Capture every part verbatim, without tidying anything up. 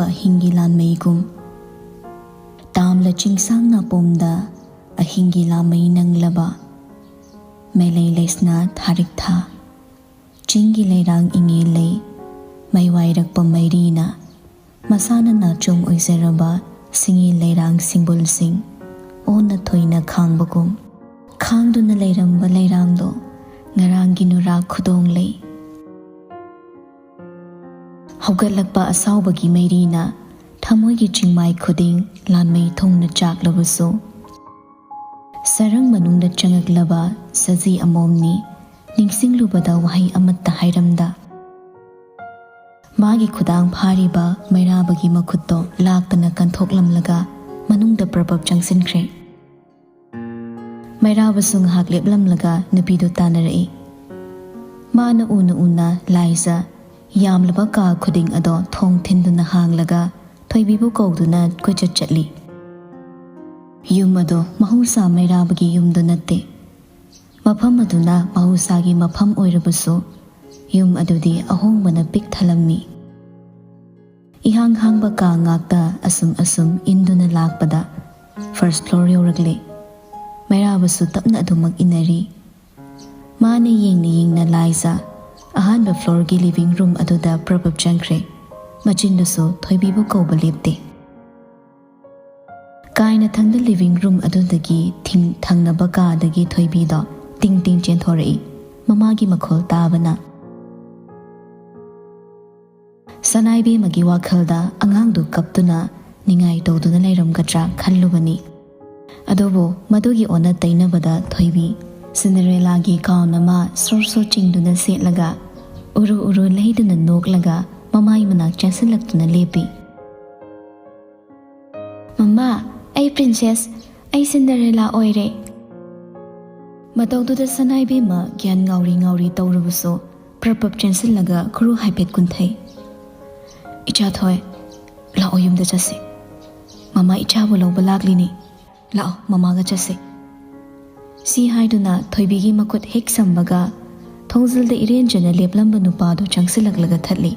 ꯑꯍꯤꯡꯒꯤ ꯂꯥꯟꯃꯩꯒꯨꯝ꯫ ꯇꯥꯝꯂ ꯆꯤꯡꯁꯥꯡ ꯅꯥꯄꯣꯝꯗ ꯑꯍꯤꯡꯒꯤ ꯂꯥꯟꯃꯩ ꯅꯪꯂꯕ꯫ ꯃꯩꯂꯩ ꯂꯩꯁꯅꯥ ꯊꯥꯔꯤꯛ ꯊꯥ꯫ ꯆꯤꯡꯒꯤ ꯂꯩꯔꯥꯡ ꯏꯉꯦꯜ ꯂꯩ꯫ ꯃꯩꯋꯥꯏꯔꯛꯄ ꯃꯩꯔꯤꯅ꯫ ꯃꯁꯥꯅ ꯅꯥꯆꯣꯝ ꯑꯣꯏꯖꯔꯕ ꯁꯤꯡꯒꯤ ꯂꯩꯔꯥꯡ ꯁꯤꯡꯕꯨꯜꯁꯤꯡ ꯑꯣꯟꯅ ꯊꯣꯏꯅ ꯈꯥꯡꯕꯒꯨꯝ꯫ ꯈꯥꯡꯗꯨꯅ ꯂꯩꯔꯝꯕ ꯂꯩꯔꯥꯡꯗꯣ ꯉꯔꯥꯡꯒꯤ ꯅꯨꯔꯥ ꯈꯨꯗꯣꯡ ꯂꯩ꯫ ꯍꯧꯒꯠꯂꯛꯄ ꯑꯁꯥꯎꯕꯒꯤ ꯃꯩꯔꯤꯅ ꯊꯃꯣꯏꯒꯤ ꯆꯤꯡꯃꯥꯏ ꯈꯨꯗꯤꯡ ꯂꯥꯟꯃꯩ ꯊꯣꯡꯅ ꯆꯥꯛꯂꯕꯁꯨ, ꯁꯔꯪ ꯃꯅꯨꯡꯗ ꯆꯪꯉꯛꯂꯕ ꯁꯖꯤ ꯑꯃꯣꯝꯅꯤ꯫ ꯅꯤꯡꯁꯤꯡꯂꯨꯕꯗ ꯋꯥꯍꯩ ꯑꯃꯠꯇ ꯍꯥꯏꯔꯝꯗ꯫ ꯃꯥꯒꯤ ꯈꯨꯗꯥꯡ ꯐꯥꯔꯤꯕ ꯃꯩꯔꯥꯕꯒꯤ ꯃꯈꯨꯠꯇꯣ ꯂꯥꯛꯇꯅ ꯀꯟꯊꯣꯛꯂꯝꯂꯒ ꯃꯅꯨꯡꯗ ꯄ꯭ꯔꯄꯞ ꯆꯪꯁꯤꯟꯈ꯭ꯔꯦ꯫ ꯃꯩꯔꯥꯕꯁꯨ ꯉꯥꯏꯍꯥꯛ ꯂꯦꯞꯂꯝꯂꯒ ꯅꯨꯄꯤꯗꯨ ꯇꯥꯟꯅꯔꯛꯏ꯫ ꯃꯥꯅ ꯎꯅ ꯎꯅ ꯂꯥꯏꯖ ꯌꯥꯝꯂꯕ ꯀꯥ ꯈꯨꯗꯤꯡ ꯑꯗꯣ ꯊꯣꯡ ꯊꯤꯟꯗꯨꯅ ꯍꯥꯡꯂꯒ ꯊꯣꯏꯕꯤꯕꯨ ꯀꯧꯗꯨꯅ ꯀꯣꯏꯆꯠ ꯆꯠꯂꯤ꯫ ꯌꯨꯝ ꯑꯗꯣ ꯃꯍꯧꯁꯥ ꯃꯩꯔꯥꯕꯒꯤ ꯌꯨꯝꯗꯣ ꯅꯠꯇꯦ꯫ ꯃꯐꯝ ꯑꯗꯨꯅ ꯃꯍꯧꯁꯥꯒꯤ ꯃꯐꯝ ꯑꯣꯏꯔꯕꯁꯨ, ꯌꯨꯝ ꯑꯗꯨꯗꯤ ꯑꯍꯣꯡꯕꯅ ꯄꯤꯛ ꯊꯜꯂꯝꯃꯤ꯫ ꯏꯍꯥꯡ ꯍꯥꯡꯕ ꯀꯥ ꯉꯥꯛꯇ ꯑꯁꯨꯝ ꯑꯁꯨꯝ ꯏꯟꯗꯨꯅ ꯂꯥꯛꯄꯗ first floor ꯌꯧꯔꯛꯂꯦ꯫ ꯃꯩꯔꯥꯕꯁꯨ ꯇꯞꯅ ꯑꯗꯨꯃꯛ ꯏꯟꯅꯔꯤ꯫ ꯃꯥꯅ ꯌꯦꯡꯅ ꯌꯦꯡꯅ ꯂꯥꯏꯖ ꯑꯍꯥꯟꯕ floorꯒꯤ living room ꯑꯗꯨꯗ ꯄ꯭ꯔꯄꯞ ꯆꯪꯈ꯭ꯔꯦ꯫ ꯃꯆꯤꯟꯗꯨꯁꯨ ꯊꯣꯏꯕꯤꯕꯨ ꯀꯧꯕ ꯂꯦꯞꯇꯦ꯫ ꯀꯥꯏꯅ ꯊꯪꯗ living room ꯑꯗꯨꯗꯒꯤ ꯊꯤꯡ-, ꯊꯪꯅꯕ ꯀꯥꯗꯒꯤ ꯊꯣꯏꯕꯤꯗꯣ ꯇꯤꯡ ꯇꯤꯡ ꯆꯦꯟꯊꯣꯔꯛꯏ꯫ ꯃꯃꯥꯒꯤ ꯃꯈꯣꯜ ꯇꯥꯕꯅ꯫ ꯁꯅꯥꯏꯕꯦꯝꯃꯒꯤ ꯋꯥꯈꯜꯗ ꯑꯉꯥꯡꯗꯨ ꯀꯞꯇꯨꯅ ꯅꯤꯡꯉꯥꯏ ꯇꯧꯗꯨꯅ ꯂꯩꯔꯝꯒꯗ꯭ꯔꯥ ꯈꯜꯂꯨꯕꯅꯤ꯫ ꯑꯗꯨꯕꯨ ꯃꯗꯨꯒꯤ ꯑꯣꯟꯅ ꯇꯩꯅꯕꯗ ꯊꯣꯏꯕꯤ ꯁꯤꯟꯗꯔꯦꯂꯥꯒꯤ gown ꯑꯃ ꯁ꯭ꯔꯣ ꯁ꯭ꯔꯣ ꯆꯤꯡꯗꯨꯅ ꯁꯦꯠꯂꯒ, ꯎꯔꯨ ꯎꯔꯨ ꯂꯩꯗꯨꯅ ꯅꯣꯛꯂꯒ ꯃꯃꯥꯏ ꯃꯅꯥꯛ ꯆꯪꯁꯤꯜꯂꯛꯇꯨꯅ ꯂꯦꯞꯄꯤ꯫ "ꯃꯃꯥ, ꯑꯩ princess, ꯑꯩ ꯁꯤꯟꯗꯔꯦꯂꯥ ꯑꯣꯏꯔꯦ!" ꯃꯇꯧꯗꯨꯗ ꯁꯅꯥꯏꯕꯦꯝꯃ ꯒ꯭ꯌꯥꯟ ꯉꯥꯎꯔꯤ ꯉꯥꯎꯔꯤ ꯇꯧꯔꯕꯁꯨ ꯄ꯭ꯔꯞ ꯄ꯭ꯔꯞ ꯆꯦꯟꯁꯤꯜꯂꯒ ꯈꯨꯔꯨ ꯍꯥꯏꯐꯦꯠ ꯀꯨꯟꯊꯩ꯫ "ꯏꯆꯥ ꯊꯣꯏ, ꯂꯥꯛꯑꯣ, ꯌꯨꯝꯗ ꯆꯠꯁꯤ꯫ ꯃꯃꯥ ꯏꯆꯥꯕꯨ ꯂꯧꯕ ꯂꯥꯛꯂꯤꯅꯤ꯫ ꯂꯥꯛꯑꯣ, ꯃꯃꯥꯒ ꯆꯠꯁꯤ꯫" ꯁꯤ ꯍꯥꯏꯗꯨꯅ ꯊꯣꯏꯕꯤꯒꯤ ꯃꯈꯨꯠ ꯍꯦꯛ ꯁꯝꯕꯒ ꯊꯣꯡꯖꯤꯜꯗ ꯏꯔꯦꯟꯖꯅ ꯂꯦꯞꯂꯝꯕ ꯅꯨꯄꯥꯗꯨ ꯆꯪꯁꯤꯜꯂꯛꯂꯒ ꯊꯠꯂꯤ꯫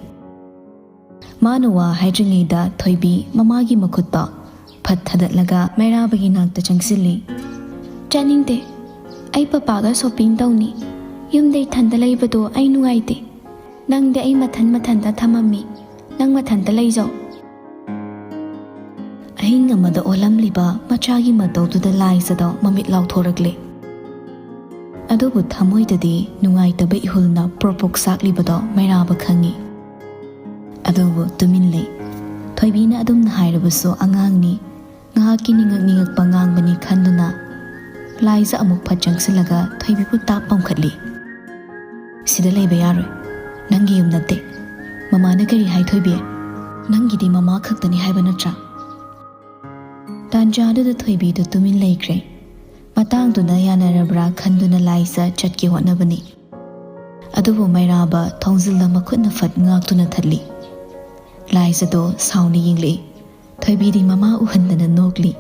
ꯃꯥꯅ ꯋꯥ ꯍꯥꯏꯗ꯭ꯔꯤꯉꯩꯗ ꯊꯣꯏꯕꯤ ꯃꯃꯥꯒꯤ ꯃꯈꯨꯠꯇꯣ ꯐꯠ ꯊꯥꯗꯠꯂꯒ ꯃꯩꯔꯥꯕꯒꯤ ꯅꯥꯛꯇ ꯆꯪꯁꯤꯜꯂꯤ꯫ "ꯆꯠꯅꯤꯡꯗꯦ꯫ ꯑꯩ ꯄꯄꯥꯒ ꯁꯣꯄꯤꯡ ꯇꯧꯅꯤ꯫ ꯌꯨꯝꯗ ꯏꯊꯟꯗ ꯂꯩꯕꯗꯣ ꯑꯩ ꯅꯨꯡꯉꯥꯏꯇꯦ꯫ ꯅꯪꯗꯤ ꯑꯩ ꯃꯊꯟ ꯃꯊꯟꯇ ꯊꯝꯃꯝꯃꯤ꯫ ꯅꯪ ꯃꯊꯟꯇ ꯂꯩꯖꯧ꯫" ꯑꯍꯤꯡ ꯑꯃꯗ ꯑꯣꯜꯂꯝꯂꯤꯕ ꯃꯆꯥꯒꯤ ꯃꯇꯧꯗꯨꯗ ꯂꯥꯏꯖꯗꯣ ꯃꯃꯤꯠ ꯂꯥꯎꯊꯣꯔꯛꯂꯦ꯫ ꯑꯗꯨꯕꯨ ꯊꯃꯣꯏꯗꯗꯤ ꯅꯨꯡꯉꯥꯏꯇꯕ ꯏꯍꯨꯜꯅ ꯄ꯭ꯔꯣꯛ ꯄ꯭ꯔꯣꯛ ꯆꯥꯛꯂꯤꯕꯗꯣ ꯃꯩꯔꯥꯕ ꯈꯪꯉꯤ꯫ ꯑꯗꯨꯕꯨ ꯇꯨꯃꯤꯟ ꯂꯩ꯫ ꯊꯣꯏꯕꯤꯅ ꯑꯗꯨꯝꯅ ꯍꯥꯏꯔꯕꯁꯨ ꯑꯉꯥꯡꯅꯤ, ꯉꯥꯏꯍꯥꯛꯀꯤ ꯅꯤꯡꯉꯛ ꯅꯤꯡꯉꯛꯄ ꯉꯥꯡꯕꯅꯤ ꯈꯟꯗꯨꯅ ꯂꯥꯏꯖ ꯑꯃꯨꯛ ꯐꯠ ꯆꯪꯁꯤꯜꯂꯒ ꯊꯣꯏꯕꯤꯕꯨ ꯇꯥꯞ ꯄꯝꯈꯠꯂꯤ꯫ "ꯁꯤꯗ ꯂꯩꯕ ꯌꯥꯔꯣꯏ꯫ ꯅꯪꯒꯤ ꯌꯨꯝ ꯅꯠꯇꯦ꯫ ꯃꯃꯥꯅ ꯀꯔꯤ ꯍꯥꯏ ꯊꯣꯏꯕꯤ? ꯅꯪꯒꯤꯗꯤ ꯃꯃꯥ ꯈꯛꯇꯅꯤ ꯍꯥꯏꯕ ꯅꯠꯇ꯭ꯔꯥ?" ꯇꯥꯟꯖꯥꯗꯨꯗ ꯊꯣꯏꯕꯤꯗꯨ ꯇꯨꯃꯤꯟ ꯂꯩꯈ꯭ꯔꯦ꯫ ꯃꯇꯥꯡꯗꯨꯅ ꯌꯥꯅꯔꯕ꯭ꯔꯥ ꯈꯟꯗꯨꯅ ꯂꯥꯏꯖ ꯆꯠꯀꯦ ꯍꯣꯠꯅꯕꯅꯤ꯫ ꯑꯗꯨꯕꯨ ꯃꯩꯔꯥꯕ ꯊꯣꯡꯖꯤꯜꯗ ꯃꯈꯨꯠꯅ ꯐꯠ ꯉꯥꯛꯇꯨꯅ ꯊꯠꯂꯤ꯫ ꯂꯥꯏꯖꯗꯣ ꯁꯥꯎꯅ ꯌꯦꯡꯂꯛꯏ꯫ ꯊꯣꯏꯕꯤꯗꯤ ꯃꯃꯥ ꯎꯍꯟꯗꯅ ꯅꯣꯛꯂꯤ꯫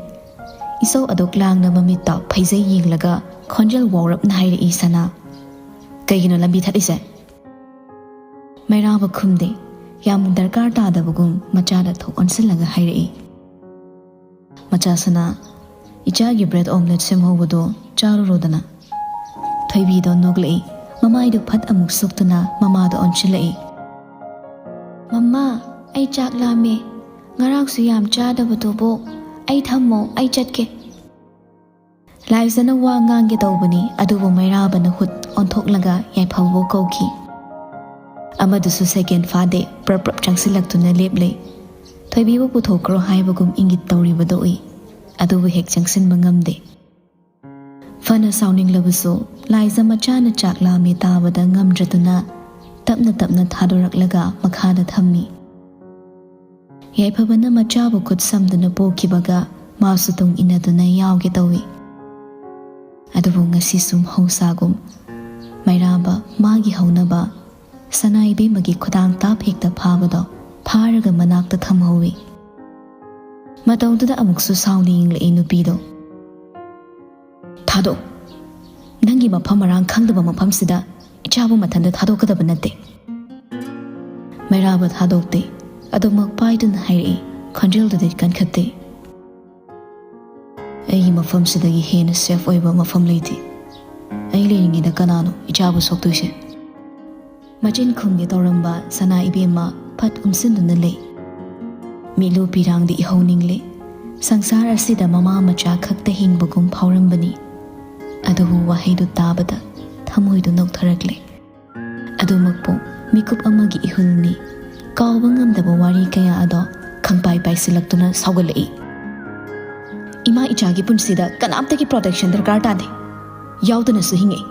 ꯏꯆꯧ ꯑꯗꯨꯛ ꯂꯥꯡꯅ ꯃꯃꯤꯠꯇ ꯐꯩꯖꯩ ꯌꯦꯡꯂꯒ ꯈꯣꯟꯖꯦꯜ ꯋꯥꯎꯔꯞꯅ ꯍꯥꯏꯔꯛꯏ ꯁꯅꯥ꯫ "ꯀꯩꯒꯤꯅꯣ ꯂꯝꯕꯤ ꯊꯠꯂꯤꯁꯦ?" ꯃꯩꯔꯥꯕ ꯈꯨꯝꯗꯦ꯫ ꯌꯥꯝ ꯗꯔꯀꯥꯔ ꯇꯥꯗꯕꯒꯨꯝ ꯃꯆꯥꯗ ꯊꯣꯛ ꯑꯣꯟꯁꯤꯜꯂꯒ ꯍꯥꯏꯔꯛꯏ꯫ "ꯃꯆꯥ ꯁꯅꯥ, ꯏꯆꯥꯒꯤ ꯕ꯭ꯔꯦꯗ ꯑꯣꯝꯂꯦꯠ ꯁꯦꯝꯍꯧꯕꯗꯣ ꯆꯥꯔꯨꯔꯣꯗꯅ꯫" ꯊꯣꯏꯕꯤꯗꯣ ꯅꯣꯛꯂꯛꯏ꯫ ꯃꯃꯥꯏꯗꯨ ꯐꯠ ꯑꯃꯨꯛ ꯁꯨꯛꯇꯨꯅ ꯃꯃꯥꯗ ꯑꯣꯟꯁꯤꯜꯂꯛꯏ꯫ "ꯃꯃꯥ, ꯑꯩ ꯆꯥꯛ ꯂꯥꯝꯃꯦ꯫ ꯉꯔꯥꯡꯁꯨ ꯌꯥꯝ ꯆꯥꯗꯕꯗꯨꯕꯨ꯫ ꯑꯩ ꯊꯝꯃꯣ, ꯑꯩ ꯆꯠꯀꯦ꯫" ꯂꯥꯏꯖꯅ ꯋꯥ ꯉꯥꯡꯒꯦ ꯇꯧꯕꯅꯤ, ꯑꯗꯨꯕꯨ ꯃꯩꯔꯥꯕꯅ ꯍꯨꯠ ꯑꯣꯟꯊꯣꯛꯂꯒ ꯌꯥꯏꯐꯕꯕꯨ ꯀꯧꯈꯤ꯫ ꯑꯃꯗꯨꯁꯨ ꯁꯦꯀꯦꯟ ꯐꯥꯗꯦ, ꯄ꯭ꯔꯞ ꯄ꯭ꯔꯞ ꯆꯪꯁꯤꯜꯂꯛꯇꯨꯅ ꯂꯦꯞꯂꯦ꯫ ꯊꯣꯏꯕꯤꯕꯨ ꯄꯨꯊꯣꯛꯈ꯭ꯔꯣ ꯍꯥꯏꯕꯒꯨꯝ ꯏꯪꯒꯤꯠ ꯇꯧꯔꯤꯕꯗꯨ ꯎꯏ, ꯑꯗꯨꯕꯨ ꯍꯦꯛ ꯆꯪꯁꯤꯟꯕ ꯉꯝꯗꯦ꯫ ꯐꯅ ꯁꯥꯎꯅꯤꯡꯂꯕꯁꯨ ꯂꯥꯏꯖ ꯃꯆꯥꯅ ꯆꯥꯛ ꯂꯥꯝꯃꯦ ꯇꯥꯕꯗ ꯉꯝꯗ꯭ꯔꯗꯨꯅ ꯇꯞꯅ ꯇꯞꯅ ꯊꯥꯗꯣꯔꯛꯂꯒ ꯃꯈꯥꯗ ꯊꯝꯃꯤ꯫ ꯌꯥꯏꯐꯕꯅ ꯃꯆꯥꯕꯨ ꯈꯨꯠ ꯁꯝꯗꯨꯅ ꯄꯣꯛꯈꯤꯕꯒ ꯃꯥꯁꯨ ꯇꯨꯡ ꯏꯟꯅꯗꯨꯅ ꯌꯥꯎꯒꯦ ꯇꯧꯏ꯫ ꯑꯗꯨꯕꯨ ꯉꯁꯤꯁꯨ ꯃꯍꯧꯁꯥꯒꯨꯝ ꯃꯩꯔꯥꯕ ꯃꯥꯒꯤ ꯍꯧꯅꯕ ꯁꯅꯥ ꯏꯕꯦꯝꯃꯒꯤ ꯈꯨꯗꯥꯡ ꯇꯥꯞ ꯍꯦꯛꯇ ꯐꯥꯕꯗꯣ ꯐꯥꯔꯒ ꯃꯅꯥꯛꯇ ꯊꯝꯍꯧꯏ꯫ ꯃꯇꯧꯗꯨꯗ ꯑꯃꯨꯛꯁꯨ ꯁꯥꯎꯅ ꯌꯦꯡꯂꯛꯏ ꯅꯨꯄꯤꯗꯣ꯫ "ꯊꯥꯗꯣꯛ꯫ ꯅꯪꯒꯤ ꯃꯐꯝ ꯃꯔꯥꯡ ꯈꯪꯗꯕ ꯃꯐꯝꯁꯤꯗ ꯏꯆꯥꯕꯨ ꯃꯊꯟꯇ ꯊꯥꯗꯣꯛꯀꯗꯕ ꯅꯠꯇꯦ꯫" ꯃꯩꯔꯥꯕ ꯊꯥꯗꯣꯛꯇꯦ꯫ ꯑꯗꯨꯃꯛ ꯄꯥꯏꯗꯨꯅ ꯍꯥꯏꯔꯛꯏ, ꯈꯣꯟꯖꯦꯜꯗꯨꯗꯤ ꯀꯟꯈꯠꯇꯦ꯫ "ꯑꯩꯒꯤ ꯃꯐꯝꯁꯤꯗꯒꯤ ꯍꯦꯟꯅ ꯁꯦꯐ ꯑꯣꯏꯕ ꯃꯐꯝ ꯂꯩꯇꯦ꯫ ꯑꯩ ꯂꯩꯔꯤꯉꯩꯗ ꯀꯅꯥꯅꯣ ꯏꯆꯥꯕꯨ ꯁꯣꯛꯇꯣꯏꯁꯦ?" ꯃꯆꯤꯟ ꯈꯨꯝꯒꯦ ꯇꯧꯔꯝꯕ ꯁꯅꯥ ꯏꯕꯦꯝꯃ ꯐꯠ ꯎꯝꯁꯤꯟꯗꯨꯅ ꯂꯩ꯫ ꯃꯤꯠꯂꯨ ꯄꯤꯔꯥꯡꯗꯤ ꯏꯍꯧ ꯅꯤꯡꯂꯦ꯫ ꯁꯪꯁꯥꯔ ꯑꯁꯤꯗ ꯃꯃꯥ ꯃꯆꯥ ꯈꯛꯇ ꯍꯤꯡꯕꯒꯨꯝ ꯐꯥꯎꯔꯝꯕꯅꯤ꯫ ꯑꯗꯨꯕꯨ ꯋꯥꯍꯩꯗꯨ ꯇꯥꯕꯗ ꯊꯃꯣꯏꯗꯨ ꯅꯣꯛꯊꯔꯛꯂꯦ꯫ ꯑꯗꯨꯃꯛꯄꯨ ꯃꯤꯀꯨꯞ ꯑꯃꯒꯤ ꯏꯍꯨꯜꯅꯤ꯫ ꯀꯥꯎꯕ ꯉꯝꯗꯕ ꯋꯥꯔꯤ ꯀꯌꯥ ꯑꯗꯣ ꯈꯪꯄꯥꯏ ꯄꯥꯏꯁꯤꯜꯂꯛꯇꯨꯅ ꯁꯥꯎꯒꯠꯂꯛꯏ꯫ "ꯏꯃꯥ ꯏꯆꯥꯒꯤ ꯄꯨꯟꯁꯤꯗ ꯀꯅꯥꯝꯇꯒꯤ ꯄ꯭ꯔꯣꯇꯦꯛꯁꯟ ꯗꯔꯀꯥꯔ ꯇꯥꯗꯦ꯫ ꯌꯥꯎꯗꯅꯁꯨ ꯍꯤꯡꯉꯛꯏ꯫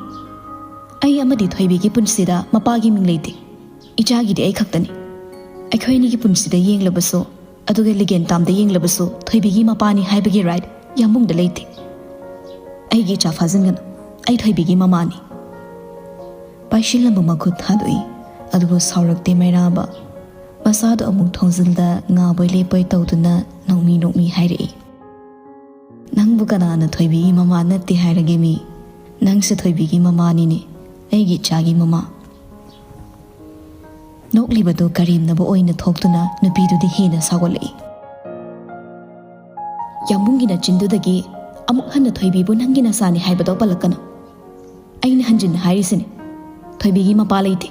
ꯑꯩ ꯑꯃꯗꯤ ꯊꯣꯏꯕꯤꯒꯤ ꯄꯨꯟꯁꯤꯗ ꯃꯄꯥꯒꯤ ꯃꯤꯡ ꯂꯩꯇꯦ꯫ ꯏꯆꯥꯒꯤꯗꯤ ꯑꯩ ꯈꯛꯇꯅꯤ꯫ ꯑꯩꯈꯣꯏ ꯑꯅꯤꯒꯤ ꯄꯨꯟꯁꯤꯗ ꯌꯦꯡꯂꯕꯁꯨ, ꯑꯗꯨꯒ ꯂꯤꯒꯦꯟ ꯇꯥꯝꯗ ꯌꯦꯡꯂꯕꯁꯨ, ꯊꯣꯏꯕꯤꯒꯤ ꯃꯄꯥꯅꯤ ꯍꯥꯏꯕꯒꯤ ꯔꯥꯏꯠ ꯌꯥꯝꯕꯨꯡꯗ ꯂꯩꯇꯦ꯫ ꯑꯩꯒꯤ ꯏꯆꯥ ꯐꯥꯖꯤꯟꯒꯅꯨ꯫ ꯑꯩ ꯊꯣꯏꯕꯤꯒꯤ ꯃꯃꯥꯅꯤ꯫" ꯄꯥꯏꯁꯤꯜꯂꯝꯕ ꯃꯈꯨꯠ ꯊꯥꯗꯣꯛꯏ꯫ ꯑꯗꯨꯕꯨ ꯁꯥꯎꯔꯛꯇꯦ ꯃꯩꯔꯥꯕ꯫ ꯃꯁꯥꯗꯨ ꯑꯃꯨꯛ ꯊꯣꯡꯖꯤꯜꯗ ꯉꯥꯕꯣꯏ ꯂꯦꯞꯄꯣꯏ ꯇꯧꯗꯨꯅ ꯅꯣꯛꯃꯤ ꯅꯣꯛꯃꯤ ꯍꯥꯏꯔꯛꯏ, "ꯅꯪꯕꯨ ꯀꯅꯥꯅ ꯊꯣꯏꯕꯤꯒꯤ ꯃꯃꯥ ꯅꯠꯇꯦ ꯍꯥꯏꯔꯒꯦ ꯃꯤ? ꯅꯪꯁꯨ ꯊꯣꯏꯕꯤꯒꯤ ꯃꯃꯥꯅꯤꯅꯦ, ꯑꯩꯒꯤ ꯏꯆꯥꯒꯤ ꯃꯃꯥ꯫" ꯅꯣꯛꯂꯤꯕꯗꯨ ꯀꯔꯦꯝꯅꯕ ꯑꯣꯏꯅ ꯊꯣꯛꯇꯨꯅ ꯅꯨꯄꯤꯗꯨꯗꯤ ꯍꯦꯟꯅ ꯁꯥꯎꯒꯠꯂꯛꯏ꯫ "ꯌꯥꯝꯕꯨꯡꯒꯤ ꯅꯆꯤꯟꯗꯨꯗꯒꯤ ꯑꯃꯨꯛ ꯍꯟꯅ ꯊꯣꯏꯕꯤꯕꯨ ꯅꯪꯒꯤ ꯅꯆꯥꯅꯤ ꯍꯥꯏꯕꯗꯣ ꯄꯜꯂꯛꯀꯅꯨ꯫ ꯑꯩꯅ ꯍꯟꯖꯤꯟꯅ ꯍꯥꯏꯔꯤꯁꯤꯅꯤ, ꯊꯣꯏꯕꯤꯒꯤ ꯃꯄꯥ ꯂꯩꯇꯦ꯫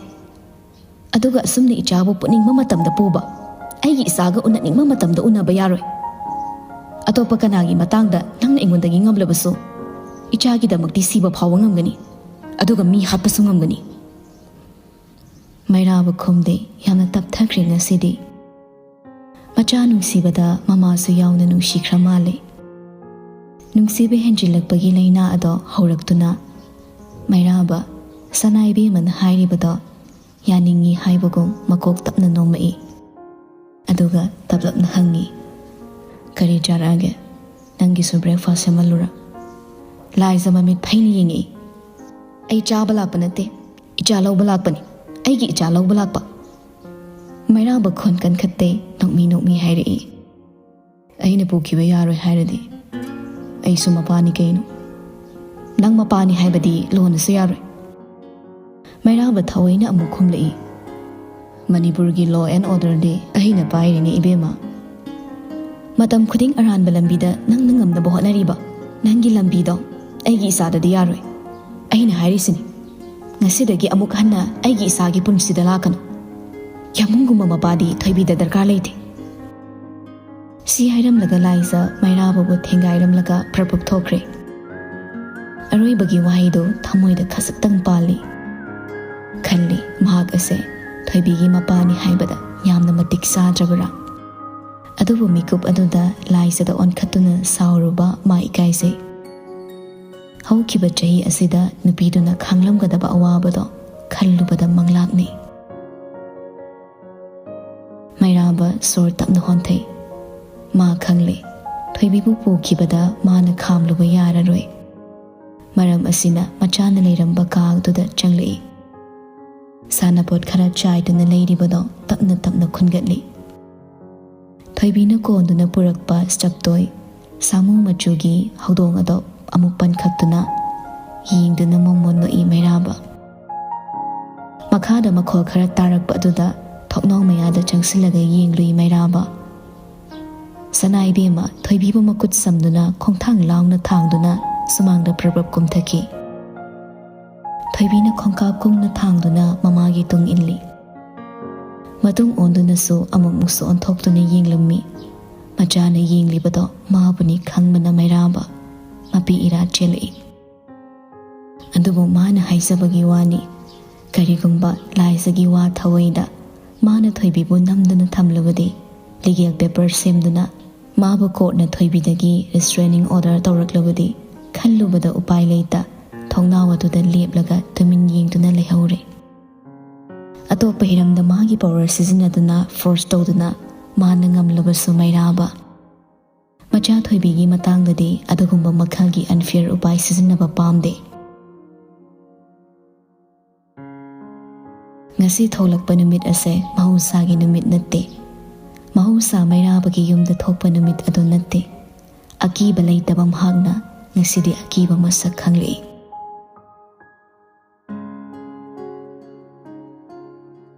ꯑꯗꯨꯒ ꯑꯁꯨꯝꯅ ꯏꯆꯥꯕꯨ ꯄꯨꯅꯤꯡꯕ ꯃꯇꯝꯗ ꯄꯨꯕ, ꯑꯩꯒꯤ ꯏꯆꯥꯒ ꯎꯅꯅꯤꯡꯕ ꯃꯇꯝꯗ ꯎꯅꯕ ꯌꯥꯔꯣꯏ꯫ ꯑꯇꯣꯞꯄ ꯀꯅꯥꯒꯤ ꯃꯇꯥꯡꯗ ꯅꯪꯅ ꯑꯩꯉꯣꯟꯗꯒꯤ ꯉꯝꯂꯕꯁꯨ, ꯏꯆꯥꯒꯤꯗꯃꯛꯇꯤ ꯁꯤꯕ ꯐꯥꯎꯕ ꯉꯝꯒꯅꯤ, ꯑꯗꯨꯒ ꯃꯤ ꯍꯥꯠꯄꯁꯨ ꯉꯝꯒꯅꯤ꯫" ꯃꯩꯔꯥꯕ ꯈꯨꯝꯗꯦ꯫ ꯌꯥꯝꯅ ꯇꯞꯊꯈ꯭ꯔꯦ ꯉꯁꯤꯗꯤ꯫ ꯃꯆꯥ ꯅꯨꯡꯁꯤꯕꯗ ꯃꯃꯥꯁꯨ ꯌꯥꯎꯅ ꯅꯨꯡꯁꯤꯈ꯭ꯔ ꯃꯥꯜꯂꯦ꯫ ꯅꯨꯡꯁꯤꯕ ꯍꯦꯟꯖꯤꯜꯂꯛꯄꯒꯤ ꯂꯥꯏꯅꯥ ꯑꯗꯣ ꯍꯧꯔꯛꯇꯨꯅ ꯃꯩꯔꯥꯕ, ꯁꯅꯥ ꯏꯕꯦꯝꯃꯅ ꯍꯥꯏꯔꯤꯕꯗꯣ ꯌꯥꯅꯤꯡꯉꯤ ꯍꯥꯏꯕꯒꯨꯝ ꯃꯀꯣꯛ ꯇꯞꯅ ꯅꯣꯝꯃꯛꯏ꯫ ꯑꯗꯨꯒ ꯇꯞꯂꯞꯅ ꯍꯪꯉꯤ, "ꯀꯔꯤ ꯆꯥꯔꯛꯑꯒꯦ? ꯅꯪꯒꯤꯁꯨ ꯕ꯭ꯔꯦꯛꯐꯥꯁ ꯁꯦꯝꯍꯜꯂꯨꯔꯥ?" ꯂꯥꯏꯖ ꯃꯃꯤꯠ ꯐꯩꯅ ꯌꯦꯡꯉꯛꯏ꯫ "ꯑꯩ ꯆꯥꯕ ꯂꯥꯛꯄ ꯅꯠꯇꯦ, ꯏꯆꯥ ꯂꯧꯕ ꯂꯥꯛꯄꯅꯤ꯫ ꯑꯩꯒꯤ ꯏꯆꯥ ꯂꯧꯕ ꯂꯥꯛꯄ꯫" ꯃꯩꯔꯥꯕ ꯈꯣꯟ ꯀꯟꯈꯠꯇꯦ, ꯅꯣꯛꯃꯤ ꯅꯣꯛꯃꯤ ꯍꯥꯏꯔꯛꯏ, "ꯑꯩꯅ ꯄꯨꯈꯤꯕ ꯌꯥꯔꯣꯏ ꯍꯥꯏꯔꯗꯤ ꯑꯩꯁꯨ ꯃꯄꯥꯅꯤ ꯀꯩꯅꯣ꯫ ꯅꯪ ꯃꯄꯥꯅꯤ ꯍꯥꯏꯕꯗꯤ ꯂꯣꯟꯅꯁꯨ ꯌꯥꯔꯣꯏ꯫" ꯃꯩꯔꯥꯕ ꯊꯑꯣꯏꯅ ꯑꯃꯨꯛ ꯈꯨꯝꯂꯛꯏ, ꯃꯅꯤꯄꯨꯔꯒꯤ law and orderꯗꯤ ꯑꯩꯅ ꯄꯥꯏꯔꯤꯅꯦ, ꯏꯕꯦꯝꯃ꯫ ꯃꯇꯝ ꯈꯨꯗꯤꯡ ꯑꯔꯥꯟꯕ ꯂꯝꯕꯤꯗ ꯅꯪꯅ ꯉꯝꯅꯕ ꯍꯣꯠꯅꯔꯤꯕ ꯅꯪꯒꯤ ꯂꯝꯕꯤꯗꯣ ꯑꯩꯒꯤ ꯏꯆꯥꯗꯗꯤ ꯌꯥꯔꯣꯏ꯫ ꯑꯩꯅ ꯍꯥꯏꯔꯤꯁꯤꯅꯤ, ꯉꯁꯤꯗꯒꯤ ꯑꯃꯨꯛ ꯍꯟꯅ ꯑꯩꯒꯤ ꯏꯆꯥꯒꯤ ꯄꯨꯟꯁꯤꯗ ꯂꯥꯛꯀꯅꯨ꯫ ꯌꯥꯝꯕꯨꯡꯒꯨꯝꯕ ꯃꯄꯥꯗꯤ ꯊꯣꯏꯕꯤꯗ ꯗꯔꯀꯥꯔ ꯂꯩꯇꯦ꯫ ꯁꯤ ꯍꯥꯏꯔꯝꯂꯒ ꯂꯥꯏꯖ ꯃꯩꯔꯥꯕꯕꯨ ꯊꯦꯡꯒꯥꯏꯔꯝꯂꯒ ꯄ꯭ꯔꯞ ꯄ꯭ꯔꯞ ꯊꯣꯛꯈ꯭ꯔꯦ꯫ ꯑꯔꯣꯏꯕꯒꯤ ꯋꯥꯍꯩꯗꯨ ꯊꯃꯣꯏꯗ ꯈꯖꯤꯛꯇꯪ ꯄꯥꯜꯂꯤ꯫ ꯈꯜꯂꯤ, ꯃꯍꯥꯛ ꯑꯁꯦ ꯊꯣꯏꯕꯤꯒꯤ ꯃꯄꯥꯅꯤ ꯍꯥꯏꯕꯗ ꯌꯥꯝꯅ ꯃꯇꯤꯛ ꯆꯥꯗ꯭ꯔꯕꯔꯥ? ꯑꯗꯨꯕꯨ ꯃꯤꯀꯨꯞ ꯑꯗꯨꯗ ꯂꯥꯏꯖꯗ ꯑꯣꯟꯈꯠꯇꯨꯅ ꯁꯥꯎꯔꯨꯕ ꯃꯥ ꯏꯀꯥꯏꯖꯩ꯫ ꯍꯧꯈꯤꯕ ꯆꯍꯤ ꯑꯁꯤꯗ ꯅꯨꯄꯤꯗꯨꯅ ꯈꯥꯡꯂꯝꯒꯗꯕ ꯑꯋꯥꯕꯗꯣ ꯈꯜꯂꯨꯕꯗ ꯃꯪꯂꯥꯛꯅꯩ꯫ ꯃꯩꯔꯥꯕ ꯁꯣꯔ ꯇꯞꯅ ꯍꯣꯟꯊꯩ꯫ ꯃꯥ ꯈꯪꯂꯦ, ꯊꯣꯏꯕꯤꯕꯨ ꯄꯨꯈꯤꯕꯗ ꯃꯥꯅ ꯈꯥꯝꯂꯨꯕ ꯌꯥꯔꯔꯣꯏ꯫ ꯃꯔꯝ ꯑꯁꯤꯅ ꯃꯆꯥꯅ ꯂꯩꯔꯝꯕ ꯀꯥ ꯑꯗꯨꯗ ꯆꯪꯂꯛꯏ꯫ ꯁꯥꯟꯅꯄꯣꯠ ꯈꯔ ꯆꯥꯏꯗꯨꯅ ꯂꯩꯔꯤꯕꯗꯣ ꯇꯞꯅ ꯇꯞꯅ ꯈꯨꯟꯒꯠꯂꯤ꯫ ꯊꯣꯏꯕꯤꯅ ꯀꯣꯟꯗꯨꯅ ꯄꯨꯔꯛꯄ ꯁ꯭ꯇꯞ ꯇꯣꯏ ꯁꯥꯃꯨ ꯃꯆꯨꯒꯤ ꯍꯧꯗꯣꯡ ꯑꯗꯣ ꯑꯃꯨꯛ ꯄꯟꯈꯠꯇꯨꯅ ꯌꯦꯡꯗꯨꯅ ꯃꯣꯃꯣꯟ ꯅꯣꯛꯏ ꯃꯩꯔꯥꯕ꯫ ꯃꯈꯥꯗ ꯃꯈꯣꯜ ꯈꯔ ꯇꯥꯔꯛꯄ ꯑꯗꯨꯗ ꯊꯣꯡꯅꯥꯎ ꯃꯌꯥꯗ ꯆꯪꯁꯤꯜꯂꯒ ꯌꯦꯡꯂꯨꯏ ꯃꯩꯔꯥꯕ꯫ ꯁꯅꯥ ꯏꯕꯦꯝꯃ ꯊꯣꯏꯕꯤꯕꯨ ꯃꯈꯨꯠ ꯁꯝꯗꯨꯅ ꯈꯣꯡꯊꯥꯡ ꯂꯥꯎꯅ ꯊꯥꯡꯗꯨꯅ ꯁꯨꯃꯥꯡꯗ ꯄ꯭ꯔꯞ ꯄ꯭ꯔꯞ ꯀꯨꯝꯊꯈꯤ꯫ ꯊꯣꯏꯕꯤꯅ ꯈꯣꯡꯀꯥꯞ ꯀꯨꯡꯅ ꯊꯥꯡꯗꯨꯅ ꯃꯃꯥꯒꯤ ꯇꯨꯡ ꯏꯜꯂꯤ꯫ ꯃꯇꯨꯡ ꯑꯣꯟꯗꯨꯅꯁꯨ ꯑꯃꯨꯛꯃꯨꯛꯁꯨ ꯑꯣꯟꯊꯣꯛꯇꯨꯅ ꯌꯦꯡꯂꯝꯃꯤ꯫ ꯃꯆꯥꯅ ꯌꯦꯡꯂꯤꯕꯗꯣ ꯃꯥꯕꯨꯅꯤ ꯈꯪꯕꯅ ꯃꯩꯔꯥꯕ ꯃꯄꯤ ꯏꯔꯥ ꯆꯦꯜꯂꯛꯏ꯫ ꯑꯗꯨꯕꯨ ꯃꯥꯅ ꯍꯥꯏꯖꯕꯒꯤ ꯋꯥꯅꯤ, ꯀꯔꯤꯒꯨꯝꯕ ꯂꯥꯏꯖꯒꯤ ꯋꯥ ꯊꯑꯣꯏꯗ ꯃꯥꯅ ꯊꯣꯏꯕꯤꯕꯨ ꯅꯝꯗꯨꯅ ꯊꯝꯂꯕꯗꯤ, ꯂꯤꯒꯦꯜ ꯄꯦꯄꯔ ꯁꯦꯝꯗꯨꯅ ꯃꯥꯕꯨ ꯀꯣꯔꯠꯅ ꯊꯣꯏꯕꯤꯗꯒꯤ ꯔꯤꯁꯇ꯭ꯔꯦꯅꯤꯡ ꯑꯣꯔꯗꯔ ꯇꯧꯔꯛꯂꯕꯗꯤ ꯈꯜꯂꯨꯕꯗ ꯎꯄꯥꯏ ꯂꯩꯇ ꯊꯣꯡꯅꯥꯎ ꯑꯗꯨꯗ ꯂꯦꯞꯂꯒ ꯇꯨꯃꯤꯟ ꯌꯦꯡꯗꯨꯅ ꯂꯩꯍꯧꯔꯦ꯫ ꯑꯇꯣꯞꯄ ꯍꯤꯔꯝꯗ ꯃꯥꯒꯤ ꯄꯋꯥꯔ ꯁꯤꯖꯤꯟꯅꯗꯨꯅ ꯐꯣꯔꯁ ꯇꯧꯗꯨꯅ ꯃꯥꯅ ꯉꯝꯂꯕꯁꯨ ꯃꯩꯔꯥꯕ꯫ ꯃꯆꯥ ꯊꯣꯏꯕꯤꯒꯤ ꯃꯇꯥꯡꯗꯗꯤ ꯑꯗꯨꯒꯨꯝꯕ ꯃꯈꯜꯒꯤ ꯑꯟꯐꯤꯌꯔ ꯎꯄꯥꯏ ꯁꯤꯖꯤꯟꯅꯕ ꯄꯥꯝꯗꯦ꯫ ꯉꯁꯤ ꯊꯣꯛꯂꯛꯄ ꯅꯨꯃꯤꯠ ꯑꯁꯦ ꯃꯍꯧꯁꯥꯒꯤ ꯅꯨꯃꯤꯠ ꯅꯠꯇꯦ꯫ ꯃꯍꯧꯁꯥ ꯃꯩꯔꯥꯕꯒꯤ ꯌꯨꯝꯗ ꯊꯣꯛꯄ ꯅꯨꯃꯤꯠ ꯑꯗꯨ ꯅꯠꯇꯦ꯫ ꯑꯀꯤꯕ ꯂꯩꯇꯕ ꯃꯍꯥꯛꯅ ꯉꯁꯤꯗꯤ ꯑꯀꯤꯕ ꯃꯁꯛ ꯈꯪꯂꯛꯏ꯫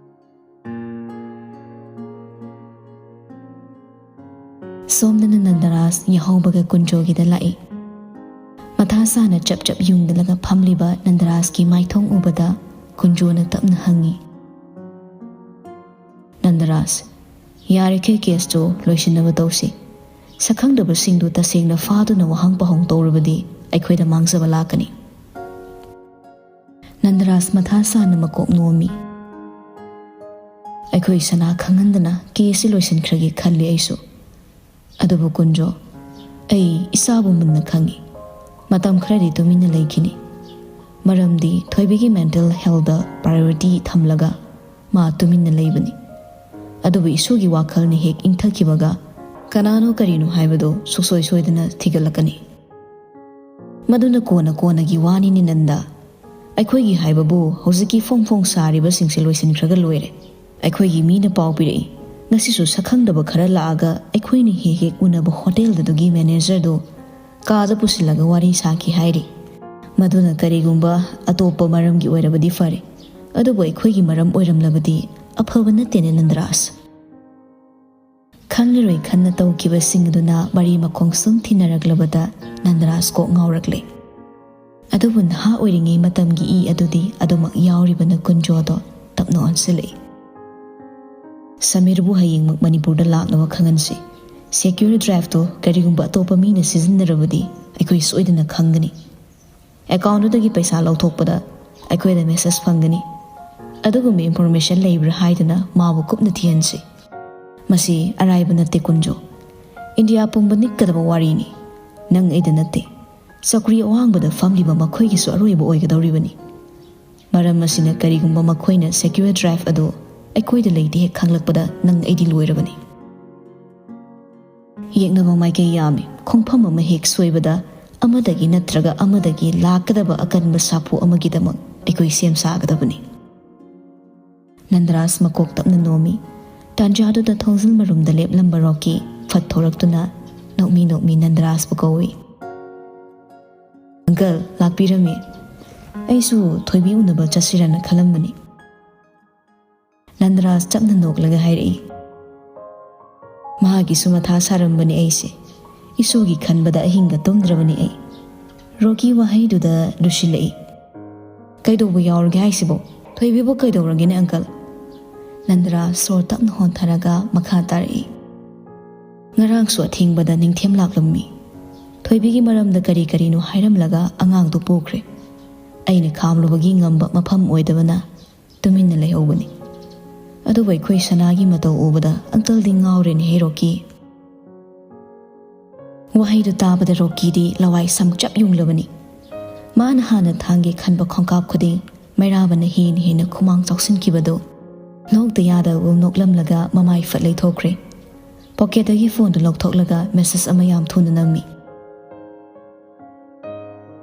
ꯁꯣꯝꯗꯅ ꯅꯟꯗꯔꯥꯖ ꯌꯥꯍꯧꯕꯒ ꯀꯨꯟꯖꯣꯒꯤꯗ ꯂꯥꯛꯏ꯫ ꯃꯊꯥ ꯁꯥꯅ ꯆꯞ ꯆꯞ ꯌꯨꯡꯗꯂꯒ ꯐꯝꯂꯤꯕ ꯅꯟꯗꯔꯥꯖꯀꯤ ꯃꯥꯏꯊꯣꯡ ꯎꯕꯗ ꯀꯨꯟꯖꯣꯅ ꯇꯞꯅ ꯍꯪꯉꯤ, "ꯅꯟꯗꯔꯥꯖ, ꯌꯥꯔꯤꯈꯩ ꯀꯦꯁꯇꯨ ꯂꯣꯏꯁꯤꯟꯅꯕ ꯇꯧꯁꯤ꯫ ꯁꯛꯈꯪꯗꯕꯁꯤꯡꯗꯨ ꯇꯁꯦꯡꯅ ꯐꯥꯗꯨꯅ ꯋꯥꯍꯪ ꯄꯥꯎꯍꯪ ꯇꯧꯔꯕꯗꯤ ꯑꯩꯈꯣꯏꯗ ꯃꯥꯡꯖꯕ ꯂꯥꯛꯀꯅꯤ"꯫ ꯅꯟꯗꯔꯥꯖ ꯃꯊꯥ ꯁꯥꯅ ꯃꯀꯣꯛ ꯅꯣꯝꯃꯤ꯫ "ꯑꯩꯈꯣꯏ ꯁꯅꯥ ꯈꯪꯍꯟꯗꯅ ꯀꯦꯁꯁꯤ ꯂꯣꯏꯁꯤꯟꯈ꯭ꯔꯒꯦ ꯈꯜꯂꯤ ꯑꯩꯁꯨ꯫ ꯑꯗꯨꯕꯨ ꯀꯨꯟꯖꯣ, ꯑꯩ ꯏꯁꯥꯕꯨ ꯃꯨꯟꯅ ꯈꯪꯏ꯫ ꯃꯇꯝ ꯈꯔꯗꯤ ꯇꯨꯃꯤꯟꯅ ꯂꯩꯈꯤꯅꯤ꯫ ꯃꯔꯝꯗꯤ ꯊꯣꯏꯕꯤꯒꯤ ꯃꯦꯟꯇꯦꯜ ꯍꯦꯜꯗ ꯄ꯭ꯔꯥꯏꯌꯣꯔꯤꯇꯤ ꯊꯝꯂꯒ ꯃꯥ ꯇꯨꯃꯤꯟꯅ ꯂꯩꯕꯅꯤ꯫ ꯑꯗꯨꯕꯨ ꯏꯁꯣꯔꯒꯤ ꯋꯥꯈꯜꯅ ꯍꯦꯛ ꯏꯪꯊꯈꯤꯕꯒ ꯀꯅꯥꯅꯣ ꯀꯔꯤꯅꯣ ꯍꯥꯏꯕꯗꯨ ꯁꯨꯛꯁꯣꯏ ꯁꯣꯏꯗꯅ ꯊꯤꯒꯠꯂꯛꯀꯅꯤ꯫ ꯃꯗꯨꯅ ꯀꯣꯟꯅ ꯀꯣꯟꯅꯒꯤ ꯋꯥꯅꯤꯅꯦ ꯅꯟꯗ꯫ ꯑꯩꯈꯣꯏꯒꯤ ꯍꯥꯏꯕꯕꯨ ꯍꯧꯖꯤꯛꯀꯤ ꯐꯣꯡ ꯐꯣꯡ ꯁꯥꯔꯤꯕꯁꯤꯡꯁꯦ ꯂꯣꯏꯁꯤꯟꯈ꯭ꯔꯒ ꯂꯣꯏꯔꯦ꯫ ꯑꯩꯈꯣꯏꯒꯤ ꯃꯤꯅ ꯄꯥꯎ ꯄꯤꯔꯛꯏ, ꯉꯁꯤꯁꯨ ꯁꯛꯈꯪꯗꯕ ꯈꯔ ꯂꯥꯛꯑꯒ ꯑꯩꯈꯣꯏꯅ ꯍꯦꯛ ꯍꯦꯛ ꯎꯅꯕ ꯍꯣꯇꯦꯜꯗꯨꯒꯤ ꯃꯦꯅꯦꯖꯔꯗꯨ ꯀꯥꯗ ꯄꯨꯁꯤꯜꯂꯒ ꯋꯥꯔꯤ ꯁꯥꯈꯤ ꯍꯥꯏꯔꯤ꯫ ꯃꯗꯨꯅ ꯀꯔꯤꯒꯨꯝꯕ ꯑꯇꯣꯞꯄ ꯃꯔꯝꯒꯤ ꯑꯣꯏꯔꯕꯗꯤ ꯐꯔꯦ, ꯑꯗꯨꯕꯨ ꯑꯩꯈꯣꯏꯒꯤ ꯃꯔꯝ ꯑꯣꯏꯔꯝꯂꯕꯗꯤ ꯑꯐꯕ ꯅꯠꯇꯦꯅꯦ ꯅꯟꯗꯔꯥꯖ"꯫ ꯈꯪꯂꯔꯣꯏ ꯈꯟꯅ ꯇꯧꯈꯤꯕꯁꯤꯡ ꯑꯗꯨꯅ ꯃꯔꯤ ꯃꯈꯣꯡ ꯁꯨꯝ ꯊꯤꯅꯔꯛꯂꯕꯗ ꯅꯟꯗꯔꯥꯖ ꯀꯣꯛ ꯉꯥꯎꯔꯛꯂꯦ꯫ ꯑꯗꯨꯕꯨ ꯅꯍꯥ ꯑꯣꯏꯔꯤꯉꯩ ꯃꯇꯝꯒꯤ ꯏ ꯑꯗꯨꯗꯤ ꯑꯗꯨꯃꯛ ꯌꯥꯎꯔꯤꯕꯅ ꯀꯨꯟꯖꯣꯗꯣ ꯇꯞꯅ ꯑꯣꯟꯁꯤꯜꯂꯛꯏ꯫ "ꯁꯃꯤꯔꯕꯨ ꯍꯌꯦꯡꯃꯛ ꯃꯅꯤꯄꯨꯔꯗ ꯂꯥꯛꯅꯕ ꯈꯪꯍꯟꯁꯤ꯫ ꯁꯦꯀ꯭ꯌꯨꯔ ꯗ꯭ꯔꯥꯏꯚꯇꯨ ꯀꯔꯤꯒꯨꯝꯕ ꯑꯇꯣꯞꯄ ꯃꯤꯅ ꯁꯤꯖꯤꯟꯅꯔꯕꯗꯤ ꯑꯩꯈꯣꯏ ꯁꯣꯏꯗꯅ ꯈꯪꯒꯅꯤ꯫ ꯑꯦꯀꯥꯎꯟꯗꯨꯗꯒꯤ ꯄꯩꯁꯥ ꯂꯧꯊꯣꯛꯄꯗ ꯑꯩꯈꯣꯏꯗ ꯃꯦꯁꯦꯖ ꯐꯪꯒꯅꯤ꯫ ꯑꯗꯨꯒꯨꯝꯕ ꯏꯟꯐꯣꯔꯃꯦꯁꯟ ꯂꯩꯕ꯭ꯔꯥ ꯍꯥꯏꯗꯨꯅ ꯃꯥꯕꯨ ꯀꯨꯞꯅ ꯊꯤꯍꯟꯁꯤ꯫ ꯃꯁꯤ ꯑꯔꯥꯏꯕ ꯅꯠꯇꯦ ꯀꯨꯟꯖꯣ꯫ ꯏꯟꯗꯤꯌꯥ ꯄꯨꯝꯕ ꯅꯤꯛꯀꯗꯕ ꯋꯥꯔꯤꯅꯤ꯫ ꯅꯪ ꯑꯩꯗ ꯅꯠꯇꯦ, ꯆꯧꯀ꯭ꯔꯤ ꯑꯋꯥꯡꯕꯗ ꯐꯝꯂꯤꯕ ꯃꯈꯣꯏꯒꯤꯁꯨ ꯑꯔꯣꯏꯕ ꯑꯣꯏꯒꯗꯧꯔꯤꯕꯅꯤ꯫ ꯃꯔꯝ ꯑꯁꯤꯅ ꯀꯔꯤꯒꯨꯝꯕ ꯃꯈꯣꯏꯅ ꯁꯦꯀ꯭ꯌꯨꯔ ꯗ꯭ꯔꯥꯏꯚ ꯑꯗꯨ ꯑꯩꯈꯣꯏꯗ ꯂꯩꯇꯦ ꯍꯦꯛ ꯈꯪꯂꯛꯄꯗ ꯅꯪ ꯑꯩꯗꯤ ꯂꯣꯏꯔꯕꯅꯤ"꯫ ꯌꯦꯛꯅꯕ ꯃꯥꯏꯀꯩ ꯌꯥꯝꯃꯤ꯫ ꯈꯣꯡꯐꯝ ꯑꯃ ꯍꯦꯛ ꯁꯣꯏꯕꯗ ꯑꯃꯗꯒꯤ ꯅꯠꯇ꯭ꯔꯒ ꯑꯃꯗꯒꯤ ꯂꯥꯛꯀꯗꯕ ꯑꯀꯟꯕ ꯁꯥꯐꯨ ꯑꯃꯒꯤꯗꯃꯛ ꯑꯩꯈꯣꯏ ꯁꯦꯝ ꯁꯥꯒꯗꯕꯅꯤ꯫ ꯅꯟꯗꯔꯥꯖ ꯃꯀꯣꯛ ꯇꯞꯅ ꯅꯣꯝꯃꯤ꯫ ꯇꯥꯟꯖꯥꯗꯨꯗ ꯊꯣꯡꯖꯤꯜ ꯃꯔꯨꯝꯗ ꯂꯦꯞꯂꯝꯕ ꯔꯣꯀꯤ ꯐꯠ ꯊꯣꯔꯛꯇꯨꯅ ꯅꯣꯛꯃꯤ ꯅꯣꯛꯃꯤ ꯅꯟꯗꯔꯥꯖꯕꯨ ꯀꯧꯏ꯫ "ꯑꯪꯀꯜ, ꯂꯥꯛꯄꯤꯔꯝꯃꯤ꯫ ꯑꯩꯁꯨ ꯊꯣꯏꯕꯤ ꯎꯅꯕ ꯆꯠꯁꯤꯔꯅ ꯈꯜꯂꯝꯕꯅꯤ"꯫ ꯅꯟꯗꯔꯥꯖ ꯆꯞꯅ ꯅꯣꯛꯂꯒ ꯍꯥꯏꯔꯛꯏ꯫ ꯃꯍꯥꯛꯀꯤꯁꯨ ꯃꯊꯥ ꯁꯥꯔꯝꯕꯅꯤ ꯑꯩꯁꯦ꯫ ꯏꯁꯨꯒꯤ ꯈꯟꯕꯗ ꯑꯍꯤꯡꯒ ꯇꯨꯝꯗ꯭ꯔꯕꯅꯤ ꯑꯩ꯫ ꯔꯣꯀꯤ ꯋꯥꯍꯩꯗꯨꯗ ꯂꯨꯁꯤꯜꯂꯛꯏ꯫ "ꯀꯩꯗꯧꯕ ꯌꯥꯎꯔꯒꯦ ꯍꯥꯏꯁꯤꯕꯣ? ꯊꯣꯏꯕꯤꯕꯨ ꯀꯩꯗꯧꯔꯒꯦꯅꯦ, ꯑꯪꯀꯜ?" ꯅꯟꯗ꯭ꯔꯥ ꯁꯣꯔ ꯇꯞꯅ ꯍꯣꯟꯊꯔꯒ ꯃꯈꯥ ꯇꯥꯔꯛꯏ꯫ "ꯉꯔꯥꯡꯁꯨ ꯑꯊꯦꯡꯕꯗ ꯅꯤꯡꯊꯦꯝ ꯂꯥꯛꯂꯝꯃꯤ꯫ ꯊꯣꯏꯕꯤꯒꯤ ꯃꯔꯝꯗ ꯀꯔꯤ ꯀꯔꯤꯅꯣ ꯍꯥꯏꯔꯝꯂꯒ ꯑꯉꯥꯡꯗꯨ ꯄꯨꯈ꯭ꯔꯦ꯫ ꯑꯩꯅ ꯈꯥꯝꯂꯨꯕꯒꯤ ꯉꯝꯕ ꯃꯐꯝ ꯑꯣꯏꯗꯕꯅ ꯇꯨꯃꯤꯟꯅ ꯂꯩꯍꯧꯕꯅꯤ꯫ ꯑꯗꯨꯕꯨ ꯑꯩꯈꯣꯏ ꯁꯅꯥꯒꯤ ꯃꯇꯧ ꯎꯕꯗ ꯑꯪꯀꯜꯗꯤ ꯉꯥꯎꯔꯦꯅꯦꯍꯦ, ꯔꯣꯀꯤ꯫" ꯋꯥꯍꯩꯗꯨ ꯇꯥꯕꯗ ꯔꯣꯀꯤꯗꯤ ꯂꯋꯥꯏ ꯁꯝꯆꯞ ꯌꯨꯡꯂꯕꯅꯤ꯫ ꯃꯥꯅ ꯍꯥꯟꯅ ꯊꯥꯡꯒꯦ ꯈꯟꯕ ꯈꯣꯡꯀꯥꯞ ꯈꯨꯗꯤꯡ ꯃꯩꯔꯥꯕꯅ ꯍꯦꯟꯅ ꯍꯦꯟꯅ ꯈꯨꯃꯥꯡ ꯆꯥꯎꯁꯤꯟꯈꯤꯕꯗꯨ ꯅꯣꯛꯇ ꯌꯥꯗꯕ ꯅꯣꯛꯂꯝꯂꯒ ꯃꯃꯥꯏ ꯐꯠ ꯂꯩꯊꯣꯛꯈ꯭ꯔꯦ꯫ ꯄꯣꯀꯦꯠꯇꯒꯤ ꯐꯣꯟꯗꯨ ꯂꯧꯊꯣꯛꯂꯒ ꯃꯦꯁꯦꯖ ꯑꯃ ꯌꯥꯝ ꯊꯨꯅ ꯅꯝꯃꯤ꯫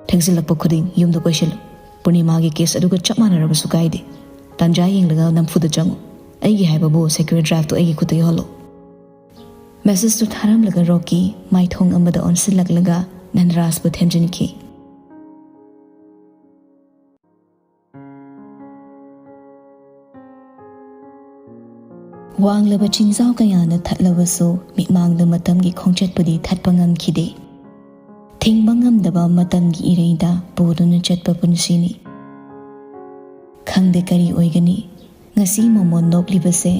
"ꯊꯦꯡꯖꯤꯜꯂꯛꯄ ꯈꯨꯗꯤꯡ ꯌꯨꯝꯗ ꯀꯣꯏꯁꯤꯜꯂꯨ꯫ ꯄꯨꯔꯅꯤꯃꯥꯒꯤ ꯀꯦꯁ ꯑꯗꯨꯒ ꯆꯞ ꯃꯥꯟꯅꯔꯕꯁꯨ ꯀꯥꯏꯗꯦ꯫ ꯇꯥꯟꯖꯥ ꯌꯦꯡꯂꯒ ꯅꯝꯐꯨꯗ ꯆꯪꯉꯨ꯫ ꯑꯩꯒꯤ ꯍꯥꯏꯕꯕꯨ ꯁꯦꯀ꯭ꯌꯨꯔ ꯗ꯭ꯔꯥꯏꯚꯇꯨ ꯑꯩꯒꯤ ꯈꯨꯠꯇ ꯌꯧꯍꯜꯂꯨ꯫" ꯃꯦꯁꯦꯖꯇꯨ ꯊꯥꯔꯝꯂꯒ ꯔꯣꯀꯤ ꯃꯥꯏꯊꯣꯡ ꯑꯃꯗ ꯑꯣꯟꯁꯤꯜꯂꯛꯂꯒ ꯅꯟꯗ꯭ꯔꯥꯖꯄꯨ ꯊꯦꯝꯖꯤꯟꯈꯤ꯫ ꯋꯥꯡꯂꯕ ꯆꯤꯡꯖꯥꯎ ꯀꯌꯥꯅ ꯊꯠꯂꯕꯁꯨ ꯃꯤꯠꯃꯥꯡꯗ ꯃꯇꯝꯒꯤ ꯈꯣꯡꯆꯠꯄꯨꯗꯤ ꯊꯠꯄ ꯉꯝꯈꯤꯗꯦ꯫ ꯊꯤꯡꯕ ꯉꯝꯗꯕ ꯃꯇꯝꯒꯤ ꯏꯔꯩꯗ ꯄꯨꯗꯨꯅ ꯆꯠꯄ ꯄꯨꯟꯁꯤꯅꯤ꯫ ꯈꯪꯗꯦ ꯀꯔꯤ ꯑꯣꯏꯒꯅꯤ꯫ ꯉꯁꯤ ꯃꯣꯃꯣꯟ ꯅꯣꯛꯂꯤꯕꯁꯦ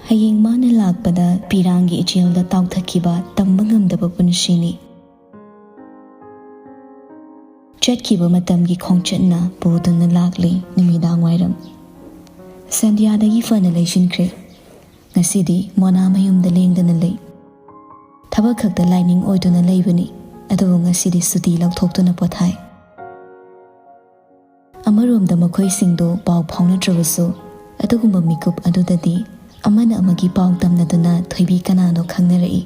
ꯍꯌꯦꯡ ꯃꯥꯅ ꯂꯥꯛꯄꯗ ꯄꯤꯔꯥꯡꯒꯤ ꯏꯆꯦꯜꯗ ꯇꯥꯎꯊꯈꯤꯕ ꯇꯝꯕ ꯉꯝꯗꯕ ꯄꯨꯟꯁꯤꯅꯤ꯫ ꯆꯠꯈꯤꯕ ꯃꯇꯝꯒꯤ ꯈꯣꯡꯆꯠꯅ ꯄꯨꯗꯨꯅ ꯂꯥꯛꯂꯤ ꯅꯨꯃꯤꯗꯥꯡ ꯋꯥꯏꯔꯝ꯫ ꯁꯟꯙ꯭ꯌꯥꯗꯒꯤ ꯐꯅ ꯂꯩꯁꯤꯟꯈ꯭ꯔꯦ꯫ ꯉꯁꯤꯗꯤ ꯃꯣꯅꯥ ꯃꯌꯨꯝꯗ ꯂꯦꯡꯗꯅ ꯂꯩ꯫ ꯊꯕꯛ ꯈꯛꯇ ꯂꯥꯏꯅꯤꯡ ꯑꯣꯏꯗꯨꯅ ꯂꯩꯕꯅꯤ, ꯑꯗꯨꯕꯨ ꯉꯁꯤꯗꯤ ꯁꯨꯇꯤ ꯂꯧꯊꯣꯛꯇꯨꯅ ꯄꯣꯊꯥꯏ꯫ ꯑꯃꯔꯣꯝꯗ ꯃꯈꯣꯏꯁꯤꯡꯗꯨ ꯄꯥꯎ ꯐꯥꯎꯅꯗ꯭ꯔꯕꯁꯨ, ꯑꯗꯨꯒꯨꯝꯕ ꯃꯤꯀꯨꯞ ꯑꯗꯨꯗꯗꯤ ꯑꯃꯅ ꯑꯃꯒꯤ ꯄꯥꯎ ꯇꯝꯅꯗꯨꯅ ꯊꯣꯏꯕꯤ ꯀꯅꯥꯅꯣ ꯈꯪꯅꯔꯛꯏ꯫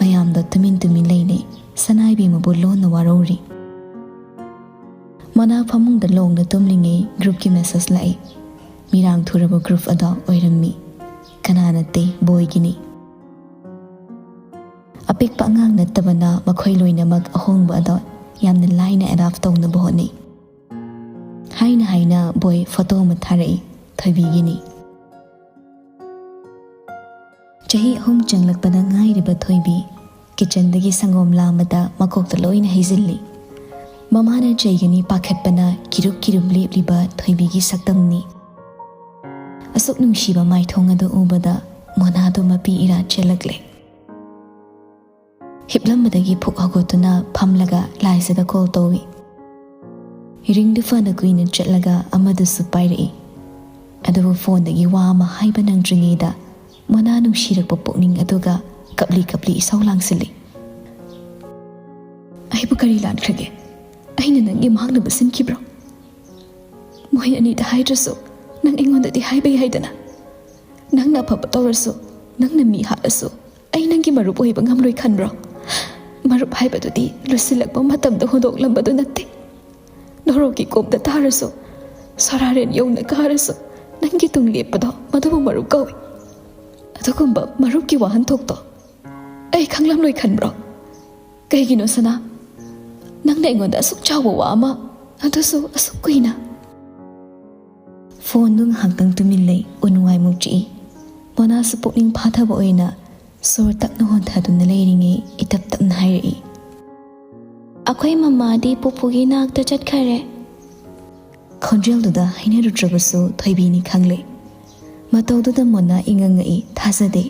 ꯃꯌꯥꯝꯗꯣ ꯇꯨꯃꯤꯟ ꯇꯨꯃꯤꯟ ꯂꯩꯅꯩ꯫ ꯁꯅꯥꯏꯕꯦꯝꯃꯕꯨ ꯂꯣꯟꯅ ꯋꯥꯔꯧꯔꯤ꯫ ꯃꯣꯅꯥ ꯐꯃꯨꯡꯗ ꯂꯣꯡꯅ ꯇꯨꯝꯂꯤꯉꯩ ꯒ꯭ꯔꯨꯞꯀꯤ ꯃꯦꯁꯦꯖ ꯂꯥꯛꯏ꯫ ꯃꯤꯔꯥꯡ ꯊꯨꯔꯕ ꯒ꯭ꯔꯨꯞ ꯑꯗꯣ ꯑꯣꯏꯔꯝꯃꯤ꯫ ꯀꯅꯥ ꯅꯠꯇꯦ, ꯕꯣꯏꯒꯤꯅꯤ꯫ ꯑꯄꯤꯛꯄ ꯑꯉꯥꯡ ꯅꯠꯇꯕꯅ ꯃꯈꯣꯏ ꯂꯣꯏꯅꯃꯛ ꯑꯍꯣꯡꯕ ꯑꯗꯣ ꯌꯥꯝꯅ ꯂꯥꯏꯅ ꯑꯦꯗꯥꯞ ꯇꯧꯅꯕ ꯍꯣꯠꯅꯩ꯫ ꯍꯥꯏꯅ ꯍꯥꯏꯅ ꯕꯣꯏ ꯐꯣꯇꯣ ꯑꯃ ꯊꯥꯔꯛꯏ, ꯊꯣꯏꯕꯤꯒꯤꯅꯤ꯫ ꯆꯍꯤ ꯑꯍꯨꯝ ꯆꯪꯂꯛꯄꯗ ꯉꯥꯏꯔꯤꯕ ꯊꯣꯏꯕꯤ ꯀꯤꯆꯟꯗꯒꯤ ꯁꯪꯒꯣꯝ ꯂꯥꯝꯕꯗ ꯃꯀꯣꯛꯇ ꯂꯣꯏꯅ ꯍꯩꯖꯤꯜꯂꯤ꯫ ꯃꯃꯥꯅ ꯆꯩꯒꯅꯤ ꯄꯥꯈꯠꯄꯅ ꯀꯤꯔꯨꯞ ꯀꯤꯔꯨꯞ ꯂꯦꯞꯂꯤꯕ ꯊꯣꯏꯕꯤꯒꯤ ꯁꯛꯇꯝꯅꯤ꯫ ꯑꯁꯨꯛ ꯅꯨꯡꯁꯤꯕ ꯃꯥꯏꯊꯣꯡ ꯑꯗꯨ ꯎꯕꯗ ꯃꯣꯅꯥꯗꯨ ꯃꯄꯤ ꯏꯔꯥ ꯆꯦꯜꯂꯛꯂꯦ꯫ ꯍꯤꯞꯂꯝꯕꯗꯒꯤ ꯐꯨꯛ ꯍꯧꯒꯠꯇꯨꯅ ꯐꯝꯂꯒ ꯂꯥꯏꯖꯗ ꯀꯣꯜ ꯇꯧꯏ꯫ ꯔꯤꯡꯗꯨ ꯐꯅ ꯀꯨꯏꯅ ꯆꯠꯂꯒ ꯑꯃꯗꯨꯁꯨ ꯄꯥꯏꯔꯛꯏ꯫ ꯑꯗꯨꯕꯨ ꯐꯣꯟꯗꯒꯤ ꯋꯥ ꯑꯃ ꯍꯥꯏꯕ ꯅꯪꯗ꯭ꯔꯤꯉꯩꯗ ꯃꯣꯅꯥ ꯅꯨꯡꯁꯤꯔꯛꯄ ꯄꯨꯛꯅꯤꯡ ꯑꯗꯨꯒ ꯀꯞꯂꯤ ꯀꯞꯂꯤ ꯏꯁꯧ ꯂꯥꯡꯁꯤꯜꯂꯤ꯫ "ꯑꯩꯕꯨ ꯀꯔꯤ ꯂꯥꯟꯈ꯭ꯔꯒꯦ? ꯑꯩꯅ ꯅꯪꯒꯤ ꯃꯥꯡꯅꯕ ꯁꯤꯟꯈꯤꯕ꯭ꯔꯣ? ꯃꯣꯏ ꯑꯅꯤꯗ ꯍꯥꯏꯗ꯭ꯔꯁꯨ ꯅꯪ ꯑꯩꯉꯣꯟꯗꯗꯤ ꯍꯥꯏꯕ ꯌꯥꯏꯗꯅ꯫ ꯅꯪꯅ ꯑꯐꯕ ꯇꯧꯔꯁꯨ, ꯅꯪꯅ ꯃꯤ ꯍꯥꯠꯂꯁꯨ, ꯑꯩ ꯅꯪꯒꯤ ꯃꯔꯨꯞ ꯑꯣꯏꯕ ꯉꯝꯂꯣꯏ ꯈꯟꯕ꯭ꯔꯣ? ꯃꯔꯨꯞ ꯍꯥꯏꯕꯗꯨꯗꯤ ꯂꯣꯏꯁꯤꯜꯂꯛꯄ ꯃꯇꯝꯗ ꯍꯨꯟꯗꯣꯛꯂꯝꯕꯗꯨ ꯅꯠꯇꯦ꯫ ꯅꯣꯔꯣꯛꯀꯤ ꯀꯣꯝꯗ ꯇꯥꯔꯁꯨ, ꯁꯣꯔꯥꯔꯦꯟ ꯌꯧꯅ ꯀꯥꯔꯁꯨ, ꯅꯪꯒꯤ ꯇꯨꯡ ꯂꯦꯞꯄꯗꯣ ꯃꯗꯨꯕꯨ ꯃꯔꯨꯞ ꯀꯧꯏ꯫ ꯑꯗꯨꯒꯨꯝꯕ ꯃꯔꯨꯞꯀꯤ ꯋꯥꯍꯟꯊꯣꯛꯇꯣ ꯑꯩ ꯈꯪꯂꯝꯂꯣꯏ ꯈꯟꯕ꯭ꯔꯣ? ꯀꯩꯒꯤꯅꯣ ꯁꯅꯥ? ꯅꯪꯅ ꯑꯩꯉꯣꯟꯗ ꯑꯁꯨꯛ ꯆꯥꯎꯕ ꯋꯥ ꯑꯃ, ꯑꯗꯨꯁꯨ ꯑꯁꯨꯛ ꯀꯨꯏꯅ?" ꯐꯣꯟꯗꯨ ꯉꯥꯏꯍꯥꯛꯇꯪ ꯇꯨꯃꯤꯟ ꯂꯩ, ꯎꯟ ꯋꯥꯏꯃꯨꯛ ꯆꯤꯛꯏ꯫ ꯃꯣꯅꯥꯁꯨ ꯄꯨꯛꯅꯤꯡ ꯐꯥꯊꯕ ꯑꯣꯏꯅ ꯁꯣꯔ ꯇꯞꯅ ꯍꯣꯟꯊꯗꯨꯅ ꯂꯩꯔꯤꯉꯩ ꯏꯇꯞ ꯇꯞꯅ ꯍꯥꯏꯔꯛꯏ꯫ "ꯑꯩꯈꯣꯏ ꯃꯃꯥꯗꯤ ꯄꯨꯄꯨꯒꯤ ꯅꯥꯛꯇ ꯆꯠꯈꯔꯦ꯫" ꯈꯣꯟꯖꯦꯜꯗꯨꯗ ꯍꯩꯅꯔꯨꯗ꯭ꯔꯕꯁꯨ ꯊꯣꯏꯕꯤꯅꯤ ꯈꯪꯂꯦ꯫ ꯃꯇꯧꯗꯨꯗ ꯃꯣꯅꯥ ꯏꯉꯛ ꯉꯛꯏ, ꯊꯥꯖꯗꯦ꯫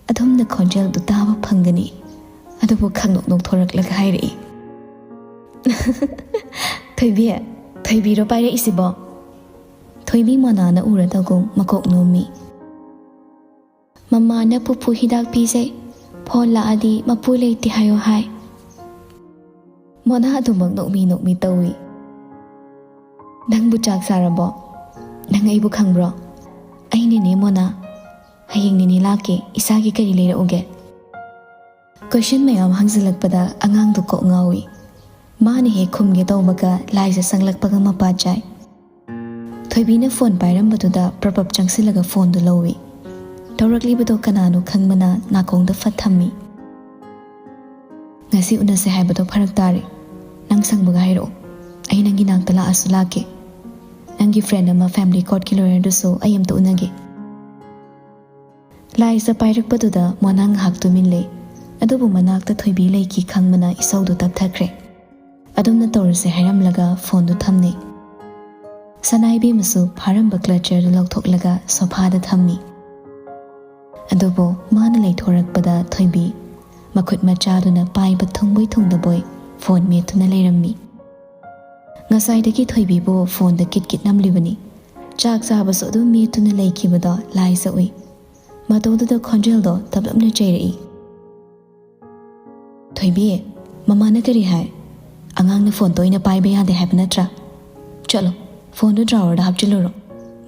ꯑꯗꯣꯝꯅ ꯈꯣꯟꯖꯦꯜꯗꯨ ꯇꯥꯕ ꯐꯪꯒꯅꯤ꯫ ꯑꯗꯨꯕꯨ ꯈꯪꯅꯣꯛ ꯅꯣꯛꯊꯣꯔꯛꯂꯒ ꯍꯥꯏꯔꯛꯏ꯫ "ꯊꯣꯏꯕꯤ, ꯊꯣꯏꯕꯤꯔꯣ ꯄꯥꯏꯔꯛꯏꯁꯤꯕꯣ?" ꯊꯣꯏꯕꯤ ꯃꯣꯅꯥꯅ ꯎꯔꯗꯒꯨꯝ ꯃꯀꯣꯛ ꯅꯣꯝꯃꯤ꯫ "ꯃꯃꯥꯅ ꯄꯨꯄꯨ ꯍꯤꯗꯥꯛ ꯄꯤꯖꯩ, ꯐꯣꯟ ꯂꯥꯛꯑꯗꯤ ꯃꯄꯨ ꯂꯩꯇꯦ ꯍꯥꯏꯌꯣ ꯍꯥꯏ꯫" ꯃꯣꯅꯥ ꯑꯗꯨꯃꯛ ꯅꯣꯛꯃꯤ ꯅꯣꯛꯃꯤ ꯇꯧꯏ꯫ "ꯅꯪꯕꯨ ꯆꯥꯛ ꯆꯥꯔꯕꯣ? ꯅꯪ ꯑꯩꯕꯨ ꯈꯪꯕ꯭ꯔꯣ? ꯑꯩꯅꯦꯅꯦ ꯃꯣꯅꯥ꯫ ꯍꯌꯦꯡ ꯅꯦꯅꯦ ꯂꯥꯛꯀꯦ, ꯏꯆꯥꯒꯤ ꯀꯔꯤ ꯂꯩꯔꯛꯎꯒꯦ?" ꯀꯣꯏꯁꯟ ꯃꯌꯥꯝ ꯍꯪꯖꯤꯜꯂꯛꯄꯗ ꯑꯉꯥꯡꯗꯨ ꯀꯣꯛ ꯉꯥꯎꯏ꯫ ꯃꯥꯅ ꯍꯦꯛ ꯈꯨꯝꯒꯦ ꯇꯧꯕꯒ ꯂꯥꯏꯖ ꯆꯪꯂꯛꯄꯒ ꯃꯄꯥ ꯆꯥꯏ꯫ ꯊꯣꯏꯕꯤꯅ ꯐꯣꯟ ꯄꯥꯏꯔꯝꯕꯗꯨꯗ ꯄ꯭ꯔꯞ ꯄ꯭ꯔꯞ ꯆꯪꯁꯤꯜꯂꯒ ꯐꯣꯟꯗꯨ ꯂꯧꯏ꯫ ꯇꯧꯔꯛꯂꯤꯕꯗꯣ ꯀꯅꯥꯅꯣ ꯈꯪꯕꯅ ꯅꯥꯀꯣꯡꯗ ꯐꯠ ꯊꯝꯃꯤ꯫ "ꯉꯁꯤ ꯎꯅꯁꯦ ꯍꯥꯏꯕꯗꯣ ꯐꯔꯛ ꯇꯥꯔꯦ꯫ ꯅꯪ ꯁꯪꯕꯒ ꯍꯥꯏꯔꯛꯑꯣ꯫ ꯑꯩ ꯅꯪꯒꯤ ꯅꯥꯛꯇ ꯂꯥꯛꯑꯁꯨ ꯂꯥꯛꯀꯦ꯫ ꯅꯪꯒꯤ ꯐ꯭ꯔꯦꯟ ꯑꯃ ꯐꯦꯃꯤꯂꯤ ꯀꯣꯔꯠꯀꯤ ꯂꯣꯌꯔꯗꯨꯁꯨ ꯑꯩ ꯑꯝꯇ ꯎꯅꯒꯦ꯫" ꯂꯥꯏꯖ ꯄꯥꯏꯔꯛꯄꯗꯨꯗ ꯃꯣꯅꯥ ꯉꯥꯏꯍꯥꯛ ꯇꯨꯃꯤꯟ ꯂꯩ꯫ ꯑꯗꯨꯕꯨ ꯃꯅꯥꯛꯇ ꯊꯣꯏꯕꯤ ꯂꯩꯈꯤ ꯈꯪꯕꯅ ꯏꯁꯧꯗꯨ ꯇꯞꯊꯈ꯭ꯔꯦ꯫ ꯑꯗꯨꯝꯅ ꯇꯧꯔꯁꯦ ꯍꯥꯏꯔꯝꯂꯒ ꯐꯣꯟꯗꯨ ꯊꯝꯅꯩ꯫ ꯁꯅꯥꯏꯕꯦꯝꯃꯁꯨ ꯐꯥꯔꯝꯕ ꯀ꯭ꯂꯆꯔꯗꯨ ꯂꯧꯊꯣꯛꯂꯒ ꯁꯣꯐꯥꯗ ꯊꯝꯃꯤ꯫ ꯑꯗꯨꯕꯨ ꯃꯥꯅ ꯂꯩꯊꯣꯔꯛꯄꯗ ꯊꯣꯏꯕꯤ ꯃꯈꯨꯠ ꯃꯆꯥꯗꯨꯅ ꯄꯥꯏꯕ ꯊꯨꯡꯕꯣꯏ ꯊꯨꯡꯗꯕꯣꯏ ꯐꯣꯟ ꯃꯦꯠꯇꯨꯅ ꯂꯩꯔꯝꯃꯤ꯫ ꯉꯁꯥꯏꯗꯒꯤ ꯊꯣꯏꯕꯤꯕꯨ ꯐꯣꯟꯗ ꯀꯤꯠ ꯀꯤꯠ ꯅꯝꯂꯤꯕꯅꯤ꯫ ꯆꯥꯛ ꯆꯥꯕꯁꯨ ꯑꯗꯨꯝ ꯃꯦꯠꯇꯨꯅ ꯂꯩꯈꯤꯕꯗꯣ ꯂꯥꯏꯖ ꯎꯏ꯫ ꯃꯇꯧꯗꯨꯗ ꯈꯣꯟꯖꯦꯜꯗꯣ ꯇꯞꯂꯞꯅ ꯆꯩꯔꯛꯏ꯫ "ꯊꯣꯏꯕꯤ, ꯃꯃꯥꯅ ꯀꯔꯤ ꯍꯥꯏ? ꯑꯉꯥꯡꯅ ꯐꯣꯟ ꯇꯣꯏꯅ ꯄꯥꯏꯕ ꯌꯥꯗꯦ ꯍꯥꯏꯕ ꯅꯠꯇ꯭ꯔꯥ? ꯆꯠꯂꯣ, ꯐꯣꯟꯗꯨ ꯗ꯭ꯔꯥꯋꯔꯗ ꯍꯥꯞꯆꯤꯜꯂꯨꯔꯣ꯫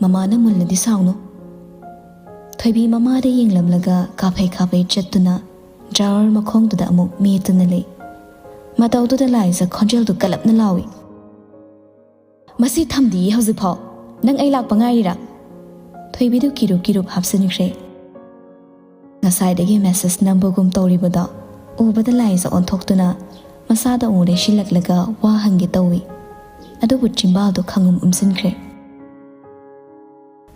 ꯃꯃꯥꯅ ꯃꯨꯜꯂꯗꯤ ꯁꯥꯎꯅꯨ꯫" ꯊꯣꯏꯕꯤ ꯃꯃꯥꯗ ꯌꯦꯡꯂꯝꯂꯒ ꯀꯥꯐꯩ ꯀꯥꯐꯩ ꯆꯠꯇꯨꯅ ꯗ꯭ꯔꯥꯋꯔ ꯃꯈꯣꯡꯗꯨꯗ ꯑꯃꯨꯛ ꯃꯦꯠꯇꯨꯅ ꯂꯩ꯫ ꯃꯇꯧꯗꯨꯗ ꯂꯥꯏꯖ ꯈꯣꯟꯖꯦꯜꯗꯨ ꯀꯜꯂꯞꯅ ꯂꯥꯎꯏ꯫ "ꯃꯁꯤ ꯊꯝꯗꯤꯌꯦ ꯍꯧꯖꯤꯛꯐꯥꯎ꯫ ꯅꯪ ꯑꯩ ꯂꯥꯛꯄ ꯉꯥꯏꯔꯤꯔꯥ?" ꯊꯣꯏꯕꯤꯗꯨ ꯀꯤꯔꯨꯞ ꯀꯤꯔꯨꯞ ꯍꯥꯞꯆꯤꯟꯈ꯭ꯔꯦ꯫ ꯉꯁꯥꯏꯗꯒꯤ ꯃꯦꯁꯦꯖ ꯅꯝꯕꯒꯨꯝ ꯇꯧꯔꯤꯕꯗꯣ ꯎꯕꯗ ꯂꯥꯏꯖ ꯑꯣꯟꯊꯣꯛꯇꯨꯅ ꯃꯁꯥꯗ ꯑꯃꯨꯛ ꯂꯩꯁꯤꯜꯂꯛꯂꯒ ꯋꯥ ꯍꯪꯒꯦ ꯇꯧꯏ꯫ ꯑꯗꯨꯕꯨ ꯆꯤꯝꯕꯥꯜꯗꯨ ꯈꯪꯉꯨꯝ ꯎꯝꯁꯤꯟꯈ꯭ꯔꯦ꯫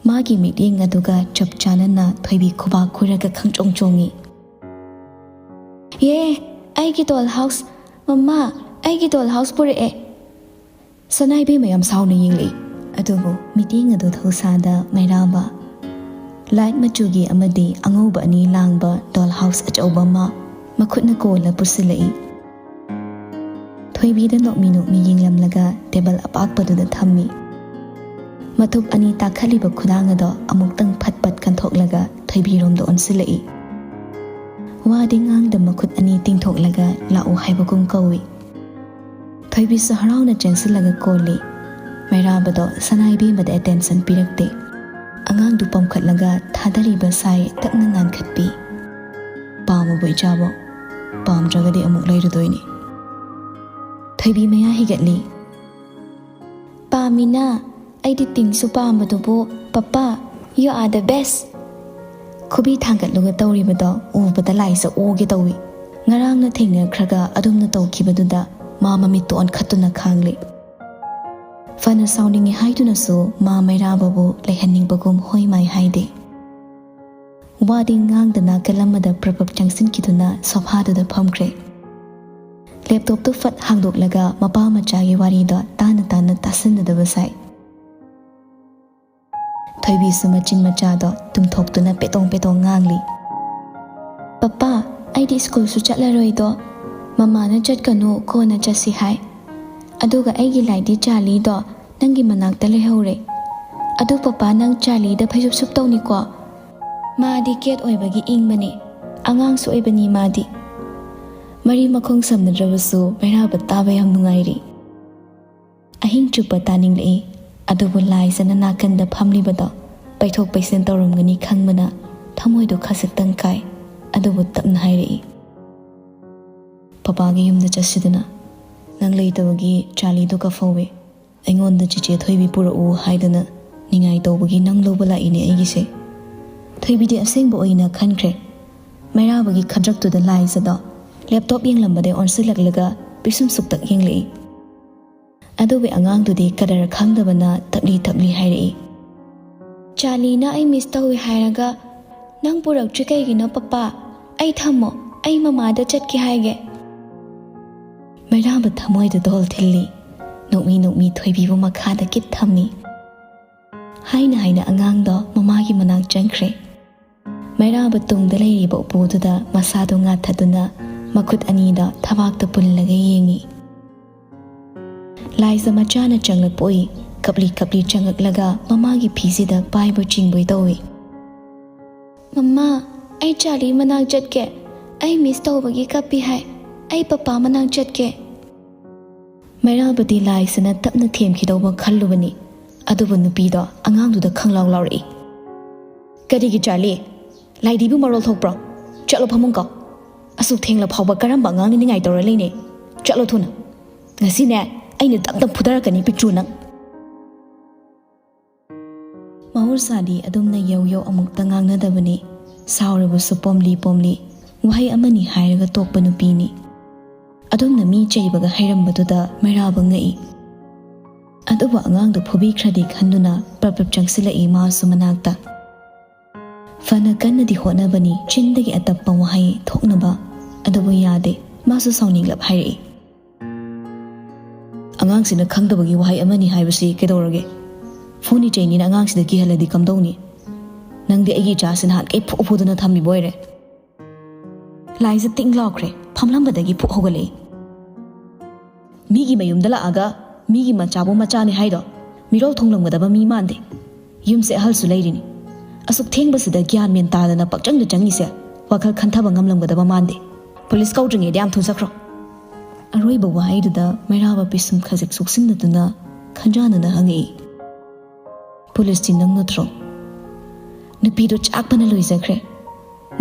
ꯃꯥꯒꯤ ꯃꯤꯠꯌꯦꯡ ꯑꯗꯨꯒ ꯆꯞ ꯆꯥꯅꯅ ꯊꯣꯏꯕꯤ ꯈꯨꯕꯥꯛ ꯈꯨꯔꯒ ꯈꯪꯆꯣꯡ ꯆꯣꯡꯏ꯫ "ꯌꯦ, ꯑꯩꯒꯤ ꯗꯣꯜ ꯍꯥꯎꯁ! ꯃꯃꯥ, ꯑꯩꯒꯤ ꯗꯣꯜ ꯍꯥꯎꯁ ꯄꯨꯔꯛꯑꯦ!" ꯁꯅꯥꯏꯕꯦꯝꯃ ꯌꯥꯝ ꯁꯥꯎꯅ ꯌꯦꯡꯂꯛꯏ꯫ ꯑꯗꯨꯕꯨ ꯃꯤꯠꯌꯦꯡ ꯑꯗꯨ ꯊꯧꯁꯥꯗ ꯃꯩꯔꯥꯕ ꯂꯥꯏꯠ ꯃꯆꯨꯒꯤ ꯑꯃꯗꯤ ꯑꯉꯧꯕ ꯑꯅꯤ ꯂꯥꯡꯕ ꯗꯣꯜ ꯍꯥꯎꯁ ꯑꯆꯧꯕ ꯑꯃ ꯃꯈꯨꯠꯅ ꯀꯣꯜꯂ ꯄꯨꯁꯤꯜꯂꯛꯏ꯫ ꯊꯣꯏꯕꯤꯗ ꯅꯣꯛꯃꯤ ꯅꯣꯛꯃꯤ ꯌꯦꯡꯂꯝꯂꯒ ꯇꯦꯕꯜ ꯑꯄꯥꯛꯄꯗꯨꯗ ꯊꯝꯃꯤ꯫ ꯃꯊꯨꯞ ꯑꯅꯤ ꯇꯥꯈꯠꯂꯤꯕ ꯈꯨꯗꯥꯡ ꯑꯗꯣ ꯑꯃꯨꯛꯇꯪ ꯐꯠ ꯐꯠ ꯀꯟꯊꯣꯛꯂꯒ ꯊꯣꯏꯕꯤꯔꯣꯝꯗ ꯑꯣꯟꯁꯤꯜꯂꯛꯏ꯫ ꯋꯥꯗꯤ ꯉꯥꯡꯗ ꯃꯈꯨꯠ ꯑꯅꯤ ꯇꯤꯡꯊꯣꯛꯂꯒ ꯂꯥꯛꯎ ꯍꯥꯏꯕꯒꯨꯝ ꯀꯧꯏ꯫ ꯊꯣꯏꯕꯤꯁꯨ ꯍꯔꯥꯎꯅ ꯆꯦꯟꯁꯤꯜꯂꯒ ꯀꯣꯜꯂꯤ꯫ ꯃꯩꯔꯥꯕꯗꯣ ꯁꯅꯥꯏꯕꯦꯝꯕꯗ ꯑꯦꯇꯦꯟꯁꯟ ꯄꯤꯔꯛꯇꯦ꯫ ꯑꯉꯥꯡꯗꯨ ꯄꯝꯈꯠꯂꯒ ꯊꯥꯗꯔꯤꯕ ꯁꯥꯏ ꯇꯞꯅ ꯉꯥꯟꯈꯠꯄꯤ꯫ "ꯄꯥꯝꯃꯕꯣ ꯏꯆꯥꯕꯣ? ꯄꯥꯝꯗ꯭ꯔꯒꯗꯤ ꯑꯃꯨꯛ ꯂꯩꯔꯨꯗꯣꯏꯅꯤ꯫" ꯊꯣꯏꯕꯤ ꯃꯌꯥ ꯍꯤꯒꯠꯂꯤ꯫ "ꯄꯥꯝꯃꯤꯅ, ꯑꯩꯗꯤ ꯄꯤꯡꯁꯨ ꯄꯥꯝꯕꯗꯨꯕꯨ꯫ Papa, you are the best!" ꯈꯨꯕꯤ ꯊꯥꯡꯒꯠꯂꯒ ꯇꯧꯔꯤꯕꯗꯣ ꯎꯕꯗ ꯂꯥꯏꯖ ꯑꯣꯒꯦ ꯇꯧꯏ꯫ ꯉꯔꯥꯡꯅ ꯊꯦꯡꯅꯈ꯭ꯔꯒ ꯑꯗꯨꯝꯅ ꯇꯧꯈꯤꯕꯗꯨꯗ ꯃꯥ ꯃꯃꯤꯠꯇꯨ ꯑꯣꯟꯈꯠꯇꯨꯅ ꯈꯥꯡꯂꯤ꯫ ꯐꯅ ꯁꯥꯎꯅꯤꯡꯉꯤ ꯍꯥꯏꯗꯨꯅꯁꯨ ꯃꯥ ꯃꯩꯔꯥꯕꯕꯨ ꯂꯩꯍꯟꯅꯤꯡꯕꯒꯨꯝ ꯍꯣꯏ ꯃꯥꯏ ꯍꯥꯏꯗꯦ꯫ ꯋꯥꯗꯤ ꯉꯥꯡꯗꯅ ꯅꯥꯀꯜ ꯑꯃꯗ ꯄ꯭ꯔꯞ ꯄ꯭ꯔꯞ ꯆꯪꯁꯤꯟꯈꯤꯗꯨꯅ ꯁꯣꯐꯥꯗꯨꯗ ꯐꯝꯈ꯭ꯔꯦ꯫ ꯂꯦꯞꯇꯣꯞꯇꯨ ꯐꯠ ꯍꯥꯡꯗꯣꯛꯂꯒ ꯃꯄꯥ ꯃꯆꯥꯒꯤ ꯋꯥꯔꯤꯗꯣ ꯇꯥꯅ ꯇꯥꯅ ꯇꯥꯁꯤꯟꯅꯗꯕ ꯁꯥꯏ꯫ ꯊꯣꯏꯕꯤꯁꯨ ꯃꯆꯤꯟ ꯃꯆꯥꯗꯣ ꯇꯨꯝꯊꯣꯛꯇꯨꯅ ꯄꯦꯇꯣꯡ ꯄꯦꯇꯣꯡ ꯉꯥꯡꯂꯤ꯫ "ꯄꯄꯥ, ꯑꯩꯗꯤ ꯁ꯭ꯀꯨꯜꯁꯨ ꯆꯠꯂꯔꯣꯏꯗꯣ꯫ ꯃꯃꯥꯅ ꯆꯠꯀꯅꯨ, ꯀꯣꯟꯅ ꯆꯠꯁꯤ ꯍꯥꯏ꯫ ꯑꯗꯨꯒ ꯑꯩꯒꯤ ꯂꯥꯏꯗꯤ ꯆꯥꯔꯂꯤꯗꯣ ꯅꯪꯒꯤ ꯃꯅꯥꯛꯇ ꯂꯩꯍꯧꯔꯦ꯫ ꯑꯗꯨ ꯄꯄꯥ, ꯅꯪ ꯆꯥꯔꯂꯤꯗ ꯐꯩꯖꯨꯞ ꯁꯨꯞꯇꯧꯅꯤꯀꯣ꯫ ꯃꯥꯗꯤ ꯀꯦꯠ ꯑꯣꯏꯕꯒꯤ ꯏꯪꯕꯅꯦ꯫ ꯑꯉꯥꯡꯁꯨ ꯑꯣꯏꯕꯅꯤ ꯃꯥꯗꯤ꯫" ꯃꯔꯤ ꯃꯈꯣꯡ ꯁꯝꯅꯗ꯭ꯔꯕꯁꯨ ꯃꯩꯔꯥꯕ ꯇꯥꯕ ꯌꯥꯝ ꯅꯨꯡꯉꯥꯏꯔꯤ꯫ ꯑꯍꯤꯡ ꯆꯨꯞꯄ ꯇꯥꯅꯤꯡꯂꯛꯏ꯫ ꯑꯗꯨꯕꯨ ꯂꯥꯏꯖꯅ ꯅꯥꯀꯟꯗ ꯐꯝꯂꯤꯕꯗꯣ ꯄꯩꯊꯣꯛ ꯄꯩꯁꯤꯟ ꯇꯧꯔꯝꯒꯅꯤ ꯈꯪꯕꯅ ꯊꯃꯣꯏꯗꯣ ꯈꯖꯤꯛꯇꯪ ꯀꯥꯏ꯫ ꯑꯗꯨꯕꯨ ꯇꯞꯅ ꯍꯥꯏꯔꯛꯏ, "ꯄꯄꯥꯒꯤ ꯌꯨꯝꯗ ꯆꯠꯁꯤꯗꯅ꯫ ꯅꯪ ꯂꯩꯇꯕꯒꯤ ꯆꯥꯔꯂꯤꯗꯣ ꯀꯐꯧꯋꯦ꯫ ꯑꯩꯉꯣꯟꯗ ꯆꯤꯆꯦ ꯊꯣꯏꯕꯤ ꯄꯨꯔꯛꯎ ꯍꯥꯏꯗꯅ ꯅꯤꯡꯉꯥꯏ ꯇꯧꯕꯒꯤ ꯅꯪ ꯂꯧꯕ ꯂꯥꯛꯏꯅꯦ ꯑꯩꯒꯤꯁꯦ꯫" ꯊꯣꯏꯕꯤꯗꯤ ꯑꯁꯦꯡꯕ ꯑꯣꯏꯅ ꯈꯟꯈ꯭ꯔꯦ꯫ ꯃꯩꯔꯥꯕꯒꯤ ꯈꯗ꯭ꯔꯛꯇꯨꯗ ꯂꯥꯏꯖꯗꯣ ꯂꯦꯞꯇꯣꯞ ꯌꯦꯡꯂꯝꯕꯗꯩ ꯑꯣꯟꯁꯤꯜꯂꯛꯂꯒ ꯄꯤꯁꯨꯝ ꯁꯨꯛꯇꯛ ꯌꯦꯡꯂꯛꯏ꯫ ꯑꯗꯨꯕꯨ ꯑꯉꯥꯡꯗꯨꯗꯤ ꯀꯗꯔ ꯈꯪꯗꯕꯅ ꯇꯞꯂꯤ ꯇꯞꯂꯤ ꯍꯥꯏꯔꯛꯏ, "ꯆꯥꯔꯂꯤꯅ ꯑꯩ ꯃꯤꯁ ꯇꯧꯏ ꯍꯥꯏꯔꯒ ꯅꯪ ꯄꯨꯔꯛꯇ꯭ꯔꯤ ꯀꯩꯒꯤꯅꯣ ꯄꯄꯥ? ꯑꯩ ꯊꯝꯃꯣ, ꯑꯩ ꯃꯃꯥꯗ ꯆꯠꯀꯦ ꯍꯥꯏꯒꯦ꯫" ꯃꯩꯔꯥꯕ ꯊꯃꯣꯏꯗ ꯗꯣꯜ ꯊꯤꯜꯂꯤ꯫ ꯅꯣꯛꯃꯤ ꯅꯣꯛꯃꯤ ꯊꯣꯏꯕꯤꯕꯨ ꯃꯈꯥꯗ ꯀꯤꯠ ꯊꯝꯃꯤ꯫ ꯍꯥꯏꯅ ꯍꯥꯏꯅ ꯑꯉꯥꯡꯗꯣ ꯃꯃꯥꯒꯤ ꯃꯅꯥꯛ ꯆꯪꯈ꯭ꯔꯦ꯫ ꯃꯩꯔꯥꯕ ꯇꯨꯡꯗ ꯂꯩꯔꯤꯕ ꯎꯄꯨꯗꯨꯗ ꯃꯁꯥꯗꯨ ꯉꯥꯊꯗꯨꯅ ꯃꯈꯨꯠ ꯑꯅꯤꯗ ꯊꯕꯥꯛꯇ ꯄꯨꯜꯂꯒ ꯌꯦꯡꯉꯤ꯫ ꯂꯥꯏꯖ ꯃꯆꯥꯅ ꯆꯪꯂꯛꯄ ꯎꯏ꯫ ꯀꯞꯂꯤ ꯀꯞꯂꯤ ꯆꯪꯂꯛꯂꯒ ꯃꯃꯥꯒꯤ ꯐꯤꯁꯤꯗ ꯄꯥꯏꯕꯣꯏ ꯆꯤꯡꯕꯣꯏ ꯇꯧꯏ꯫ "ꯃꯃꯥ, ꯑꯩ ꯆꯥꯔꯂꯤ ꯃꯅꯥꯛ ꯆꯠꯀꯦ꯫ ꯑꯩ ꯃꯤꯁ ꯇꯧꯕꯒꯤ ꯀꯞꯄꯤ ꯍꯥꯏ꯫ ꯑꯩ ꯄꯄꯥ ꯃꯅꯥꯛ ꯆꯠꯀꯦ꯫" ꯃꯩꯔꯥꯕꯗꯤ ꯂꯥꯏꯖꯅ ꯇꯞꯅ ꯊꯦꯝꯈꯤꯗꯧꯕ ꯈꯜꯂꯨꯕꯅꯤ꯫ ꯑꯗꯨꯕꯨ ꯅꯨꯄꯤꯗꯣ ꯑꯉꯥꯡꯗꯨꯗ ꯈꯪꯂꯥꯎ ꯂꯥꯎꯔꯛꯏ꯫ "ꯀꯔꯤꯒꯤ ꯆꯥꯔꯂꯤ? ꯂꯥꯏꯗꯤꯕꯨ ꯃꯔꯣꯜ ꯊꯣꯛꯄ꯭ꯔꯣ? ꯆꯠꯂꯣ ꯐꯃꯨꯡ ꯀꯥꯎ꯫ ꯑꯁꯨꯛ ꯊꯦꯡꯂ ꯐꯥꯎꯕ ꯀꯔꯝꯕ ꯑꯉꯥꯡꯅ ꯅꯤꯡꯉꯥꯏ ꯇꯧꯔ ꯂꯩꯅꯦ? ꯆꯠꯂꯣ ꯊꯨꯅ꯫ ꯉꯁꯤꯅꯦ ꯑꯩꯅ ꯇꯞ ꯇꯞ ꯐꯨꯗꯔꯛꯀꯅꯤ ꯄꯤꯛꯇ꯭ꯔꯨ ꯅꯪ꯫" ꯃꯍꯧꯁꯥꯗꯤ ꯑꯗꯨꯝꯅ ꯌꯧ ꯌꯧ ꯑꯃꯨꯛꯇ ꯉꯥꯡꯅꯗꯕꯅꯤ꯫ ꯁꯥꯎꯔꯕꯁꯨ ꯄꯣꯝꯂꯤ ꯄꯣꯝꯂꯤ ꯋꯥꯍꯩ ꯑꯃꯅꯤ ꯍꯥꯏꯔꯒ ꯇꯣꯛꯄ ꯅꯨꯄꯤꯅꯤ꯫ ꯑꯗꯨꯝꯅ ꯃꯤ ꯆꯩꯕꯒ ꯍꯩꯔꯝꯕꯗꯨꯗ ꯃꯩꯔꯥꯕ ꯉꯛꯏ꯫ ꯑꯗꯨꯕꯨ ꯑꯉꯥꯡꯗꯨ ꯐꯨꯕꯤꯈ꯭ꯔꯗꯤ ꯈꯟꯗꯨꯅ ꯄ꯭ꯔꯞ ꯄ꯭ꯔꯞ ꯆꯪꯁꯤꯜꯂꯛꯏ ꯃꯥꯁꯨ ꯃꯅꯥꯛꯇ꯫ ꯐꯅ ꯀꯟꯅꯗꯤ ꯍꯣꯠꯅꯕꯅꯤ, ꯆꯤꯟꯗꯒꯤ ꯑꯇꯞꯄ ꯋꯥꯍꯩ ꯊꯣꯛꯅꯕ, ꯑꯗꯨꯕꯨ ꯌꯥꯗꯦ꯫ ꯃꯥꯁꯨ ꯁꯥꯎꯅꯤꯡꯂꯞ ꯍꯥꯏꯔꯛꯏ, "ꯑꯉꯥꯡꯁꯤꯅ ꯈꯪꯗꯕꯒꯤ ꯋꯥꯍꯩ ꯑꯃꯅꯤ ꯍꯥꯏꯕꯁꯤ ꯀꯩꯗꯧꯔꯒꯦ? ꯐꯨꯅꯤ ꯆꯩꯅꯤꯅ ꯑꯉꯥꯡꯁꯤꯗ ꯀꯤꯍꯜꯂꯗꯤ ꯀꯝꯗꯧꯅꯤ? ꯅꯪꯗꯤ ꯑꯩꯒꯤ ꯏꯆꯥꯁꯤ ꯅꯍꯥꯟꯈꯩ ꯐꯨ ꯐꯨꯗꯅ ꯊꯝꯃꯤꯕ ꯑꯣꯏꯔꯦ?" ꯂꯥꯏꯖ ꯇꯤꯡ ꯂꯥꯎꯈ꯭ꯔꯦ, ꯐꯝꯂꯝꯕꯗꯒꯤ ꯐꯨꯛ ꯍꯧꯒꯠꯂꯛꯏ꯫ "ꯃꯤꯒꯤ ꯃꯌꯨꯝꯗ ꯂꯥꯛꯑꯒ ꯃꯤꯒꯤ ꯃꯆꯥꯕꯨ ꯃꯆꯥꯅꯤ ꯍꯥꯏꯗꯣ? ꯃꯤꯔꯧ ꯊꯣꯡꯂꯝꯒꯗꯕ ꯃꯤ ꯃꯥꯟꯗꯦ꯫ ꯌꯨꯝꯁꯦ ꯑꯍꯜꯁꯨ ꯂꯩꯔꯤꯅꯤ꯫ ꯑꯁꯨꯛ ꯊꯦꯡꯕꯁꯤꯗ ꯒ꯭ꯌꯥꯟ ꯃꯦꯟ ꯇꯥꯗꯅ ꯄꯛꯆꯪꯗ ꯆꯪꯉꯤꯁꯦ ꯋꯥꯈꯜ ꯈꯟꯊꯕ ꯉꯝꯂꯝꯒꯗꯕ ꯃꯥꯟꯗꯦ꯫ ꯄꯨꯂꯤꯁ ꯀꯧꯗ꯭ꯔꯤꯉꯩꯗ ꯌꯥꯝ ꯊꯨꯖꯈ꯭ꯔꯣ꯫" ꯑꯔꯣꯏꯕ ꯋꯥꯍꯩꯗꯨꯗ ꯃꯩꯔꯥꯕ ꯄꯤꯁꯨꯝ ꯈꯖꯤꯛ ꯁꯣꯛꯆꯤꯟꯅꯗꯨꯅ ꯈꯟꯖꯥꯟꯅꯅ ꯍꯪꯉꯛꯏ, "ꯄꯨꯂꯤꯁꯇꯤ ꯅꯪ ꯅꯠꯇ꯭ꯔꯣ?" ꯅꯨꯄꯤꯗꯣ ꯆꯥꯛꯄꯅ ꯂꯣꯏꯖꯈ꯭ꯔꯦ꯫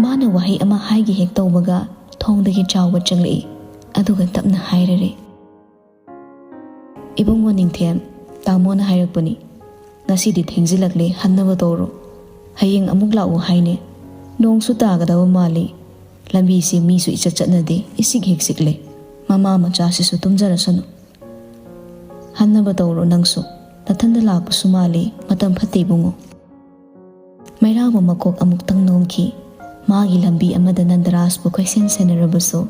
ꯃꯥꯅ ꯋꯥꯍꯩ ꯑꯃ ꯍꯥꯏꯒꯦ ꯍꯦꯛ ꯇꯧꯕꯒ ꯊꯣꯡꯗꯒꯤ ꯆꯥꯎꯕ ꯆꯪꯂꯛꯏ, ꯑꯗꯨꯒ ꯇꯞꯅ ꯍꯥꯏꯔꯔꯦ, "ꯏꯕꯨꯡꯉꯣ ꯅꯤꯡꯊꯦꯝ, ꯇꯥꯃꯣꯅ ꯍꯥꯏꯔꯛꯄꯅꯤ, ꯉꯁꯤꯗꯤ ꯊꯦꯡꯖꯤꯜꯂꯛꯂꯦ, ꯍꯟꯅꯕ ꯇꯧꯔꯣ꯫ ꯍꯌꯦꯡ ꯑꯃꯨꯛ ꯂꯥꯛꯎ ꯍꯥꯏꯅꯦ꯫ ꯅꯣꯡꯁꯨ ꯇꯥꯒꯗꯕ ꯃꯥꯜꯂꯤ꯫ ꯂꯝꯕꯤꯁꯦ ꯃꯤꯁꯨ ꯏꯆꯠ ꯆꯠꯅꯗꯦ, ꯏꯆꯤꯛ ꯍꯦꯛ ꯆꯤꯛꯂꯦ꯫ ꯃꯃꯥ ꯃꯆꯥꯁꯤꯁꯨ ꯇꯨꯝꯖꯔꯁꯅꯨ꯫ ꯍꯟꯅꯕ ꯇꯧꯔꯣ ꯅꯪꯁꯨ꯫ ꯅꯊꯟꯗ ꯂꯥꯛꯄꯁꯨ ꯃꯥꯜꯂꯤ, ꯃꯇꯝ ꯐꯠꯇꯦ ꯏꯕꯨꯡꯉꯣ꯫" ꯃꯩꯔꯥꯕ ꯃꯀꯣꯛ ꯑꯃꯨꯛꯇꯪ ꯅꯣꯝꯈꯤ꯫ ꯃꯥꯒꯤ ꯂꯝꯕꯤ ꯑꯃꯗ ꯅꯟꯗꯔꯥꯖꯄꯨ ꯀꯣꯏꯁꯦꯟ ꯁꯦꯟꯅꯔꯕꯁꯨ,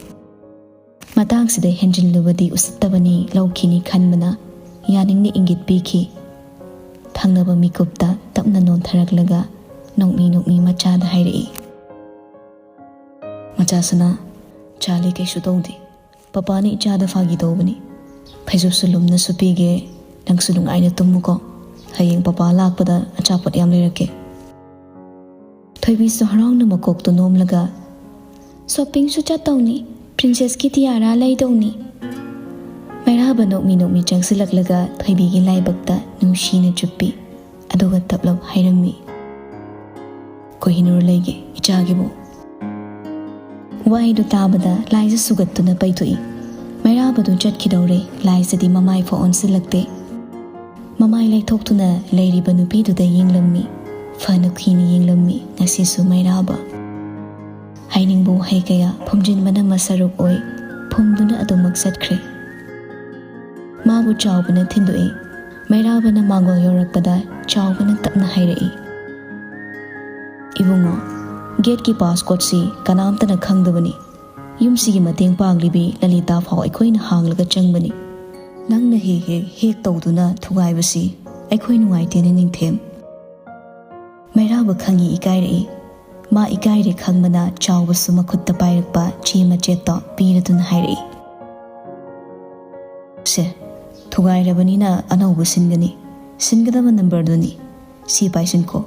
ꯃꯇꯥꯡꯁꯤꯗ ꯍꯦꯟꯖꯤꯜꯂꯨꯕꯗꯤ ꯎꯁꯤꯠꯇꯕꯅꯤ ꯂꯧꯈꯤꯅꯤ ꯈꯟꯕꯅ ꯌꯥꯅꯤꯡꯅ ꯏꯪꯒꯤꯠ ꯄꯤꯈꯤ꯫ ꯊꯪꯅꯕ ꯃꯤꯀꯨꯞꯇ ꯇꯞꯅ ꯅꯣꯟꯊꯔꯛꯂꯒ ꯅꯣꯛꯃꯤ ꯅꯣꯛꯃꯤ ꯃꯆꯥꯗ ꯍꯥꯏꯔꯛꯏ, "ꯃꯆꯥ ꯁꯅꯥ, ꯆꯥꯂꯤ ꯀꯩꯁꯨ ꯇꯧꯗꯦ꯫ ꯄꯄꯥꯅ ꯏꯆꯥꯗ ꯐꯥꯒꯤ ꯇꯧꯕꯅꯤ꯫ ꯐꯩꯖꯨꯞꯁꯨ ꯂꯨꯝꯅ ꯁꯨꯞꯄꯤꯒꯦ꯫ ꯅꯪꯁꯨ ꯅꯨꯡꯉꯥꯏꯅ ꯇꯨꯝꯃꯨꯀꯣ꯫ ꯍꯌꯦꯡ ꯄꯄꯥ ꯂꯥꯛꯄꯗ ꯑꯆꯥꯄꯣꯠ ꯌꯥꯝ ꯂꯩꯔꯛꯀꯦ꯫" ꯊꯣꯏꯕꯤꯁꯨ ꯍꯔꯥꯎꯅ ꯃꯀꯣꯛꯇꯨ ꯅꯣꯝꯂꯒ, "ꯁꯣꯞꯄꯤꯡꯁꯨ ꯆꯠꯇꯧꯅꯤ, ꯄ꯭ꯔꯤꯟꯁꯦꯁꯀꯤ ꯇꯤꯌꯥꯔꯥ ꯂꯩꯗꯧꯅꯤ꯫" ꯃꯩꯔꯥꯕ ꯅꯣꯛꯃꯤ ꯅꯣꯛꯃꯤ ꯆꯪꯁꯤꯜꯂꯛꯂꯒ ꯊꯣꯏꯕꯤꯒꯤ ꯂꯥꯏꯕꯛꯇ ꯅꯨꯡꯁꯤꯅ ꯆꯨꯞꯄꯤ, ꯑꯗꯨꯒ ꯇꯞꯂꯞ ꯍꯥꯏꯔꯝꯃꯤ, "ꯀꯣꯍꯤꯅꯨꯔ ꯂꯩꯒꯦ ꯏꯆꯥꯒꯤꯕꯨ꯫" ꯋꯥꯍꯩꯗꯨ ꯇꯥꯕꯗ ꯂꯥꯏꯖ ꯁꯨꯒꯠꯇꯨꯅ ꯄꯩꯊꯣꯛꯏ꯫ ꯃꯩꯔꯥꯕꯗꯨ ꯆꯠꯈꯤꯗꯧꯔꯦ, ꯂꯥꯏꯖꯗꯤ ꯃꯃꯥꯏ ꯐꯥꯎ ꯑꯣꯟꯁꯤꯜꯂꯛꯇꯦ꯫ ꯃꯃꯥꯏ ꯂꯩꯊꯣꯛꯇꯨꯅ ꯂꯩꯔꯤꯕ ꯅꯨꯄꯤꯗꯨꯗ ꯌꯦꯡꯂꯝꯃꯤ꯫ ꯐꯅ ꯀꯨꯏꯅ ꯌꯦꯡꯂꯝꯃꯤ꯫ ꯉꯁꯤꯁꯨ ꯃꯩꯔꯥꯕ꯫ ꯍꯥꯏꯅꯤꯡꯕ ꯋꯥꯍꯩ ꯀꯌꯥ ꯐꯨꯝꯖꯤꯟꯕꯅ ꯃꯁꯔꯨꯛ ꯑꯣꯏ꯫ ꯐꯨꯝꯗꯨꯅ ꯑꯗꯨꯃꯛ ꯆꯠꯈ꯭ꯔꯦ꯫ ꯃꯥꯕꯨ ꯆꯥꯎꯕꯅ ꯊꯤꯟꯗꯣꯛꯏ꯫ ꯃꯩꯔꯥꯕꯅ ꯃꯥꯡꯒꯣꯜ ꯌꯧꯔꯛꯄꯗ ꯆꯥꯎꯕꯅ ꯇꯞꯅ ꯍꯥꯏꯔꯛꯏ, "ꯏꯕꯨꯡꯉꯣ, ꯒꯦꯠꯀꯤ ꯄꯥꯁꯀꯣꯠꯁꯤ ꯀꯅꯥꯝꯇꯅ ꯈꯪꯗꯕꯅꯤ꯫ ꯌꯨꯝꯁꯤꯒꯤ ꯃꯇꯦꯡ ꯄꯥꯡꯂꯤꯕꯤ ꯂꯂꯤꯇꯥ ꯐꯥꯎ ꯑꯩꯈꯣꯏꯅ ꯍꯥꯡꯂꯒ ꯆꯪꯕꯅꯤ꯫ ꯅꯪꯅ ꯍꯦꯛ ꯍꯦꯛ ꯍꯦꯛ ꯇꯧꯗꯨꯅ ꯊꯨꯒꯥꯏꯕꯁꯤ ꯑꯩꯈꯣꯏ ꯅꯨꯡꯉꯥꯏꯇꯦꯅꯦ, ꯅꯤꯡꯊꯦꯝ"꯫ ꯃꯩꯔꯥꯕ ꯈꯪꯏ ꯏꯀꯥꯏꯔꯛꯏ꯫ ꯃꯥ ꯏꯀꯥꯏꯔꯦ ꯈꯪꯕꯅ ꯆꯥꯎꯕꯁꯨ ꯃꯈꯨꯠꯇ ꯄꯥꯏꯔꯛꯄ ꯆꯦ ꯃꯆꯦꯠꯇꯣ ꯄꯤꯔꯗꯨꯅ ꯍꯥꯏꯔꯛꯏ, "ꯁꯦ, ꯊꯨꯒꯥꯏꯔꯕꯅꯤꯅ ꯑꯅꯧꯕ ꯁꯤꯟꯒꯅꯤ꯫ ꯁꯤꯟꯒꯗꯕ ꯅꯝꯕꯔꯗꯨꯅꯤ꯫ ꯁꯤ ꯄꯥꯏꯁꯤꯟꯈꯣ꯫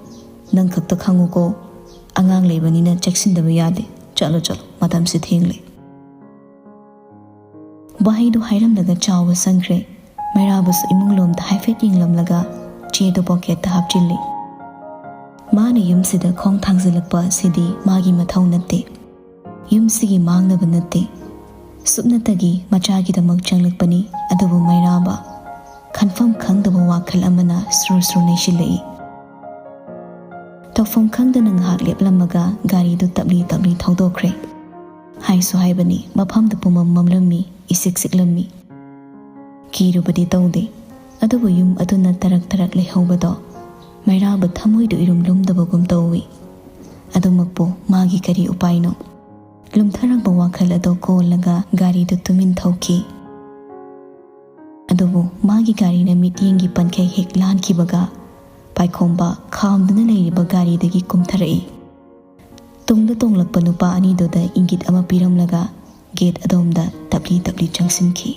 ꯅꯪ ꯈꯛꯇ ꯈꯪꯉꯨꯀꯣ꯫ ꯑꯉꯥꯡ ꯂꯩꯕꯅꯤꯅ ꯆꯦꯛꯁꯤꯟꯗꯕ ꯌꯥꯗꯦ꯫ ꯆꯠꯂꯣ, ꯆꯠꯂꯣ, ꯃꯇꯝꯁꯦ ꯊꯦꯡꯂꯦ"꯫ ꯋꯥꯍꯩꯗꯨ ꯍꯥꯏꯔꯝꯂꯒ ꯆꯥꯎꯕ ꯆꯪꯈ꯭ꯔꯦ꯫ ꯃꯩꯔꯥꯕꯁꯨ ꯏꯃꯨꯡ ꯂꯣꯝꯗ ꯍꯥꯏꯐꯦꯠ ꯌꯦꯡꯂꯝꯂꯒ ꯆꯦꯗꯨ ꯄꯣꯀꯦꯠꯇ ꯍꯥꯞꯆꯤꯜꯂꯤ꯫ ꯃꯥꯅ ꯌꯨꯝꯁꯤꯗ ꯈꯣꯡ ꯊꯥꯡꯖꯤꯜꯂꯛꯄ ꯑꯁꯤꯗꯤ ꯃꯥꯒꯤ ꯃꯊꯧ ꯅꯠꯇꯦ꯫ ꯌꯨꯝꯁꯤꯒꯤ ꯃꯥꯡꯅꯕ ꯅꯠꯇꯦ꯫ ꯁꯨꯞꯅꯇꯒꯤ ꯃꯆꯥꯒꯤꯗꯃꯛ ꯆꯪꯂꯛꯄꯅꯤ꯫ ꯑꯗꯨꯕꯨ ꯃꯩꯔꯥꯕ, ꯈꯟꯐꯝ ꯈꯪꯗꯕ ꯋꯥꯈꯜ ꯑꯃꯅ ꯁꯨꯔ ꯁꯨꯔ ꯅꯩꯁꯤꯜꯂꯛꯏ꯫ ꯇꯧꯐꯝ ꯈꯪꯗꯅ ꯉꯥꯏꯍꯥꯛ ꯂꯦꯞꯂꯝꯃꯒ ꯒꯥꯔꯤꯗꯨ ꯇꯞꯂꯤ ꯇꯞꯂꯤ ꯊꯧꯗꯣꯛꯈ꯭ꯔꯦ꯫ ꯍꯥꯏꯁꯨ ꯍꯥꯏꯕꯅꯤ, ꯃꯐꯝꯗꯨ ꯄꯨꯝꯃꯝ ꯃꯝꯂꯝꯃꯤ, ꯏꯁꯤꯛ ꯁꯤꯛꯂꯝꯃꯤ꯫ ꯀꯤꯔꯨꯕꯗꯤ ꯇꯧꯗꯦ, ꯑꯗꯨꯕꯨ ꯌꯨꯝ ꯑꯗꯨꯅ ꯇꯔꯛ ꯇꯔꯛ ꯂꯩꯍꯧꯕꯗꯣ ꯃꯩꯔꯥꯕ ꯊꯃꯣꯏꯗꯨ ꯏꯔꯨꯝ ꯂꯨꯝꯗꯕꯒꯨꯝ ꯇꯧꯏ꯫ ꯑꯗꯨꯃꯛꯄꯨ ꯃꯥꯒꯤ ꯀꯔꯤ ꯎꯄꯥꯏꯅꯣ? ꯂꯨꯝꯊꯔꯛꯄ ꯋꯥꯈꯜ ꯑꯗꯣ ꯀꯣꯜꯂꯒ ꯒꯥꯔꯤꯗꯨ ꯇꯨꯃꯤꯟ ꯊꯧꯈꯤ꯫ ꯑꯗꯨꯕꯨ ꯃꯥꯒꯤ ꯒꯥꯔꯤꯅ ꯃꯤꯠꯌꯦꯡꯒꯤ ꯄꯟꯈꯩ ꯍꯦꯛ ꯂꯥꯟꯈꯤꯕꯒ ꯄꯥꯏꯈꯣꯝꯕ ꯈꯥꯝꯗꯨꯅ ꯂꯩꯔꯤꯕ ꯒꯥꯔꯤꯗꯒꯤ ꯀꯨꯝꯊꯔꯛꯏ꯫ ꯇꯨꯡꯗ ꯇꯣꯡꯂꯛꯄ ꯅꯨꯄꯥ ꯑꯅꯤꯗꯨꯗ ꯏꯪꯒꯤꯠ ꯑꯃ ꯄꯤꯔꯝꯂꯒ ꯒꯦꯠ ꯑꯗꯣꯝꯗ ꯇꯞꯂꯤ ꯇꯞꯂꯤ ꯆꯪꯁꯤꯟꯈꯤ꯫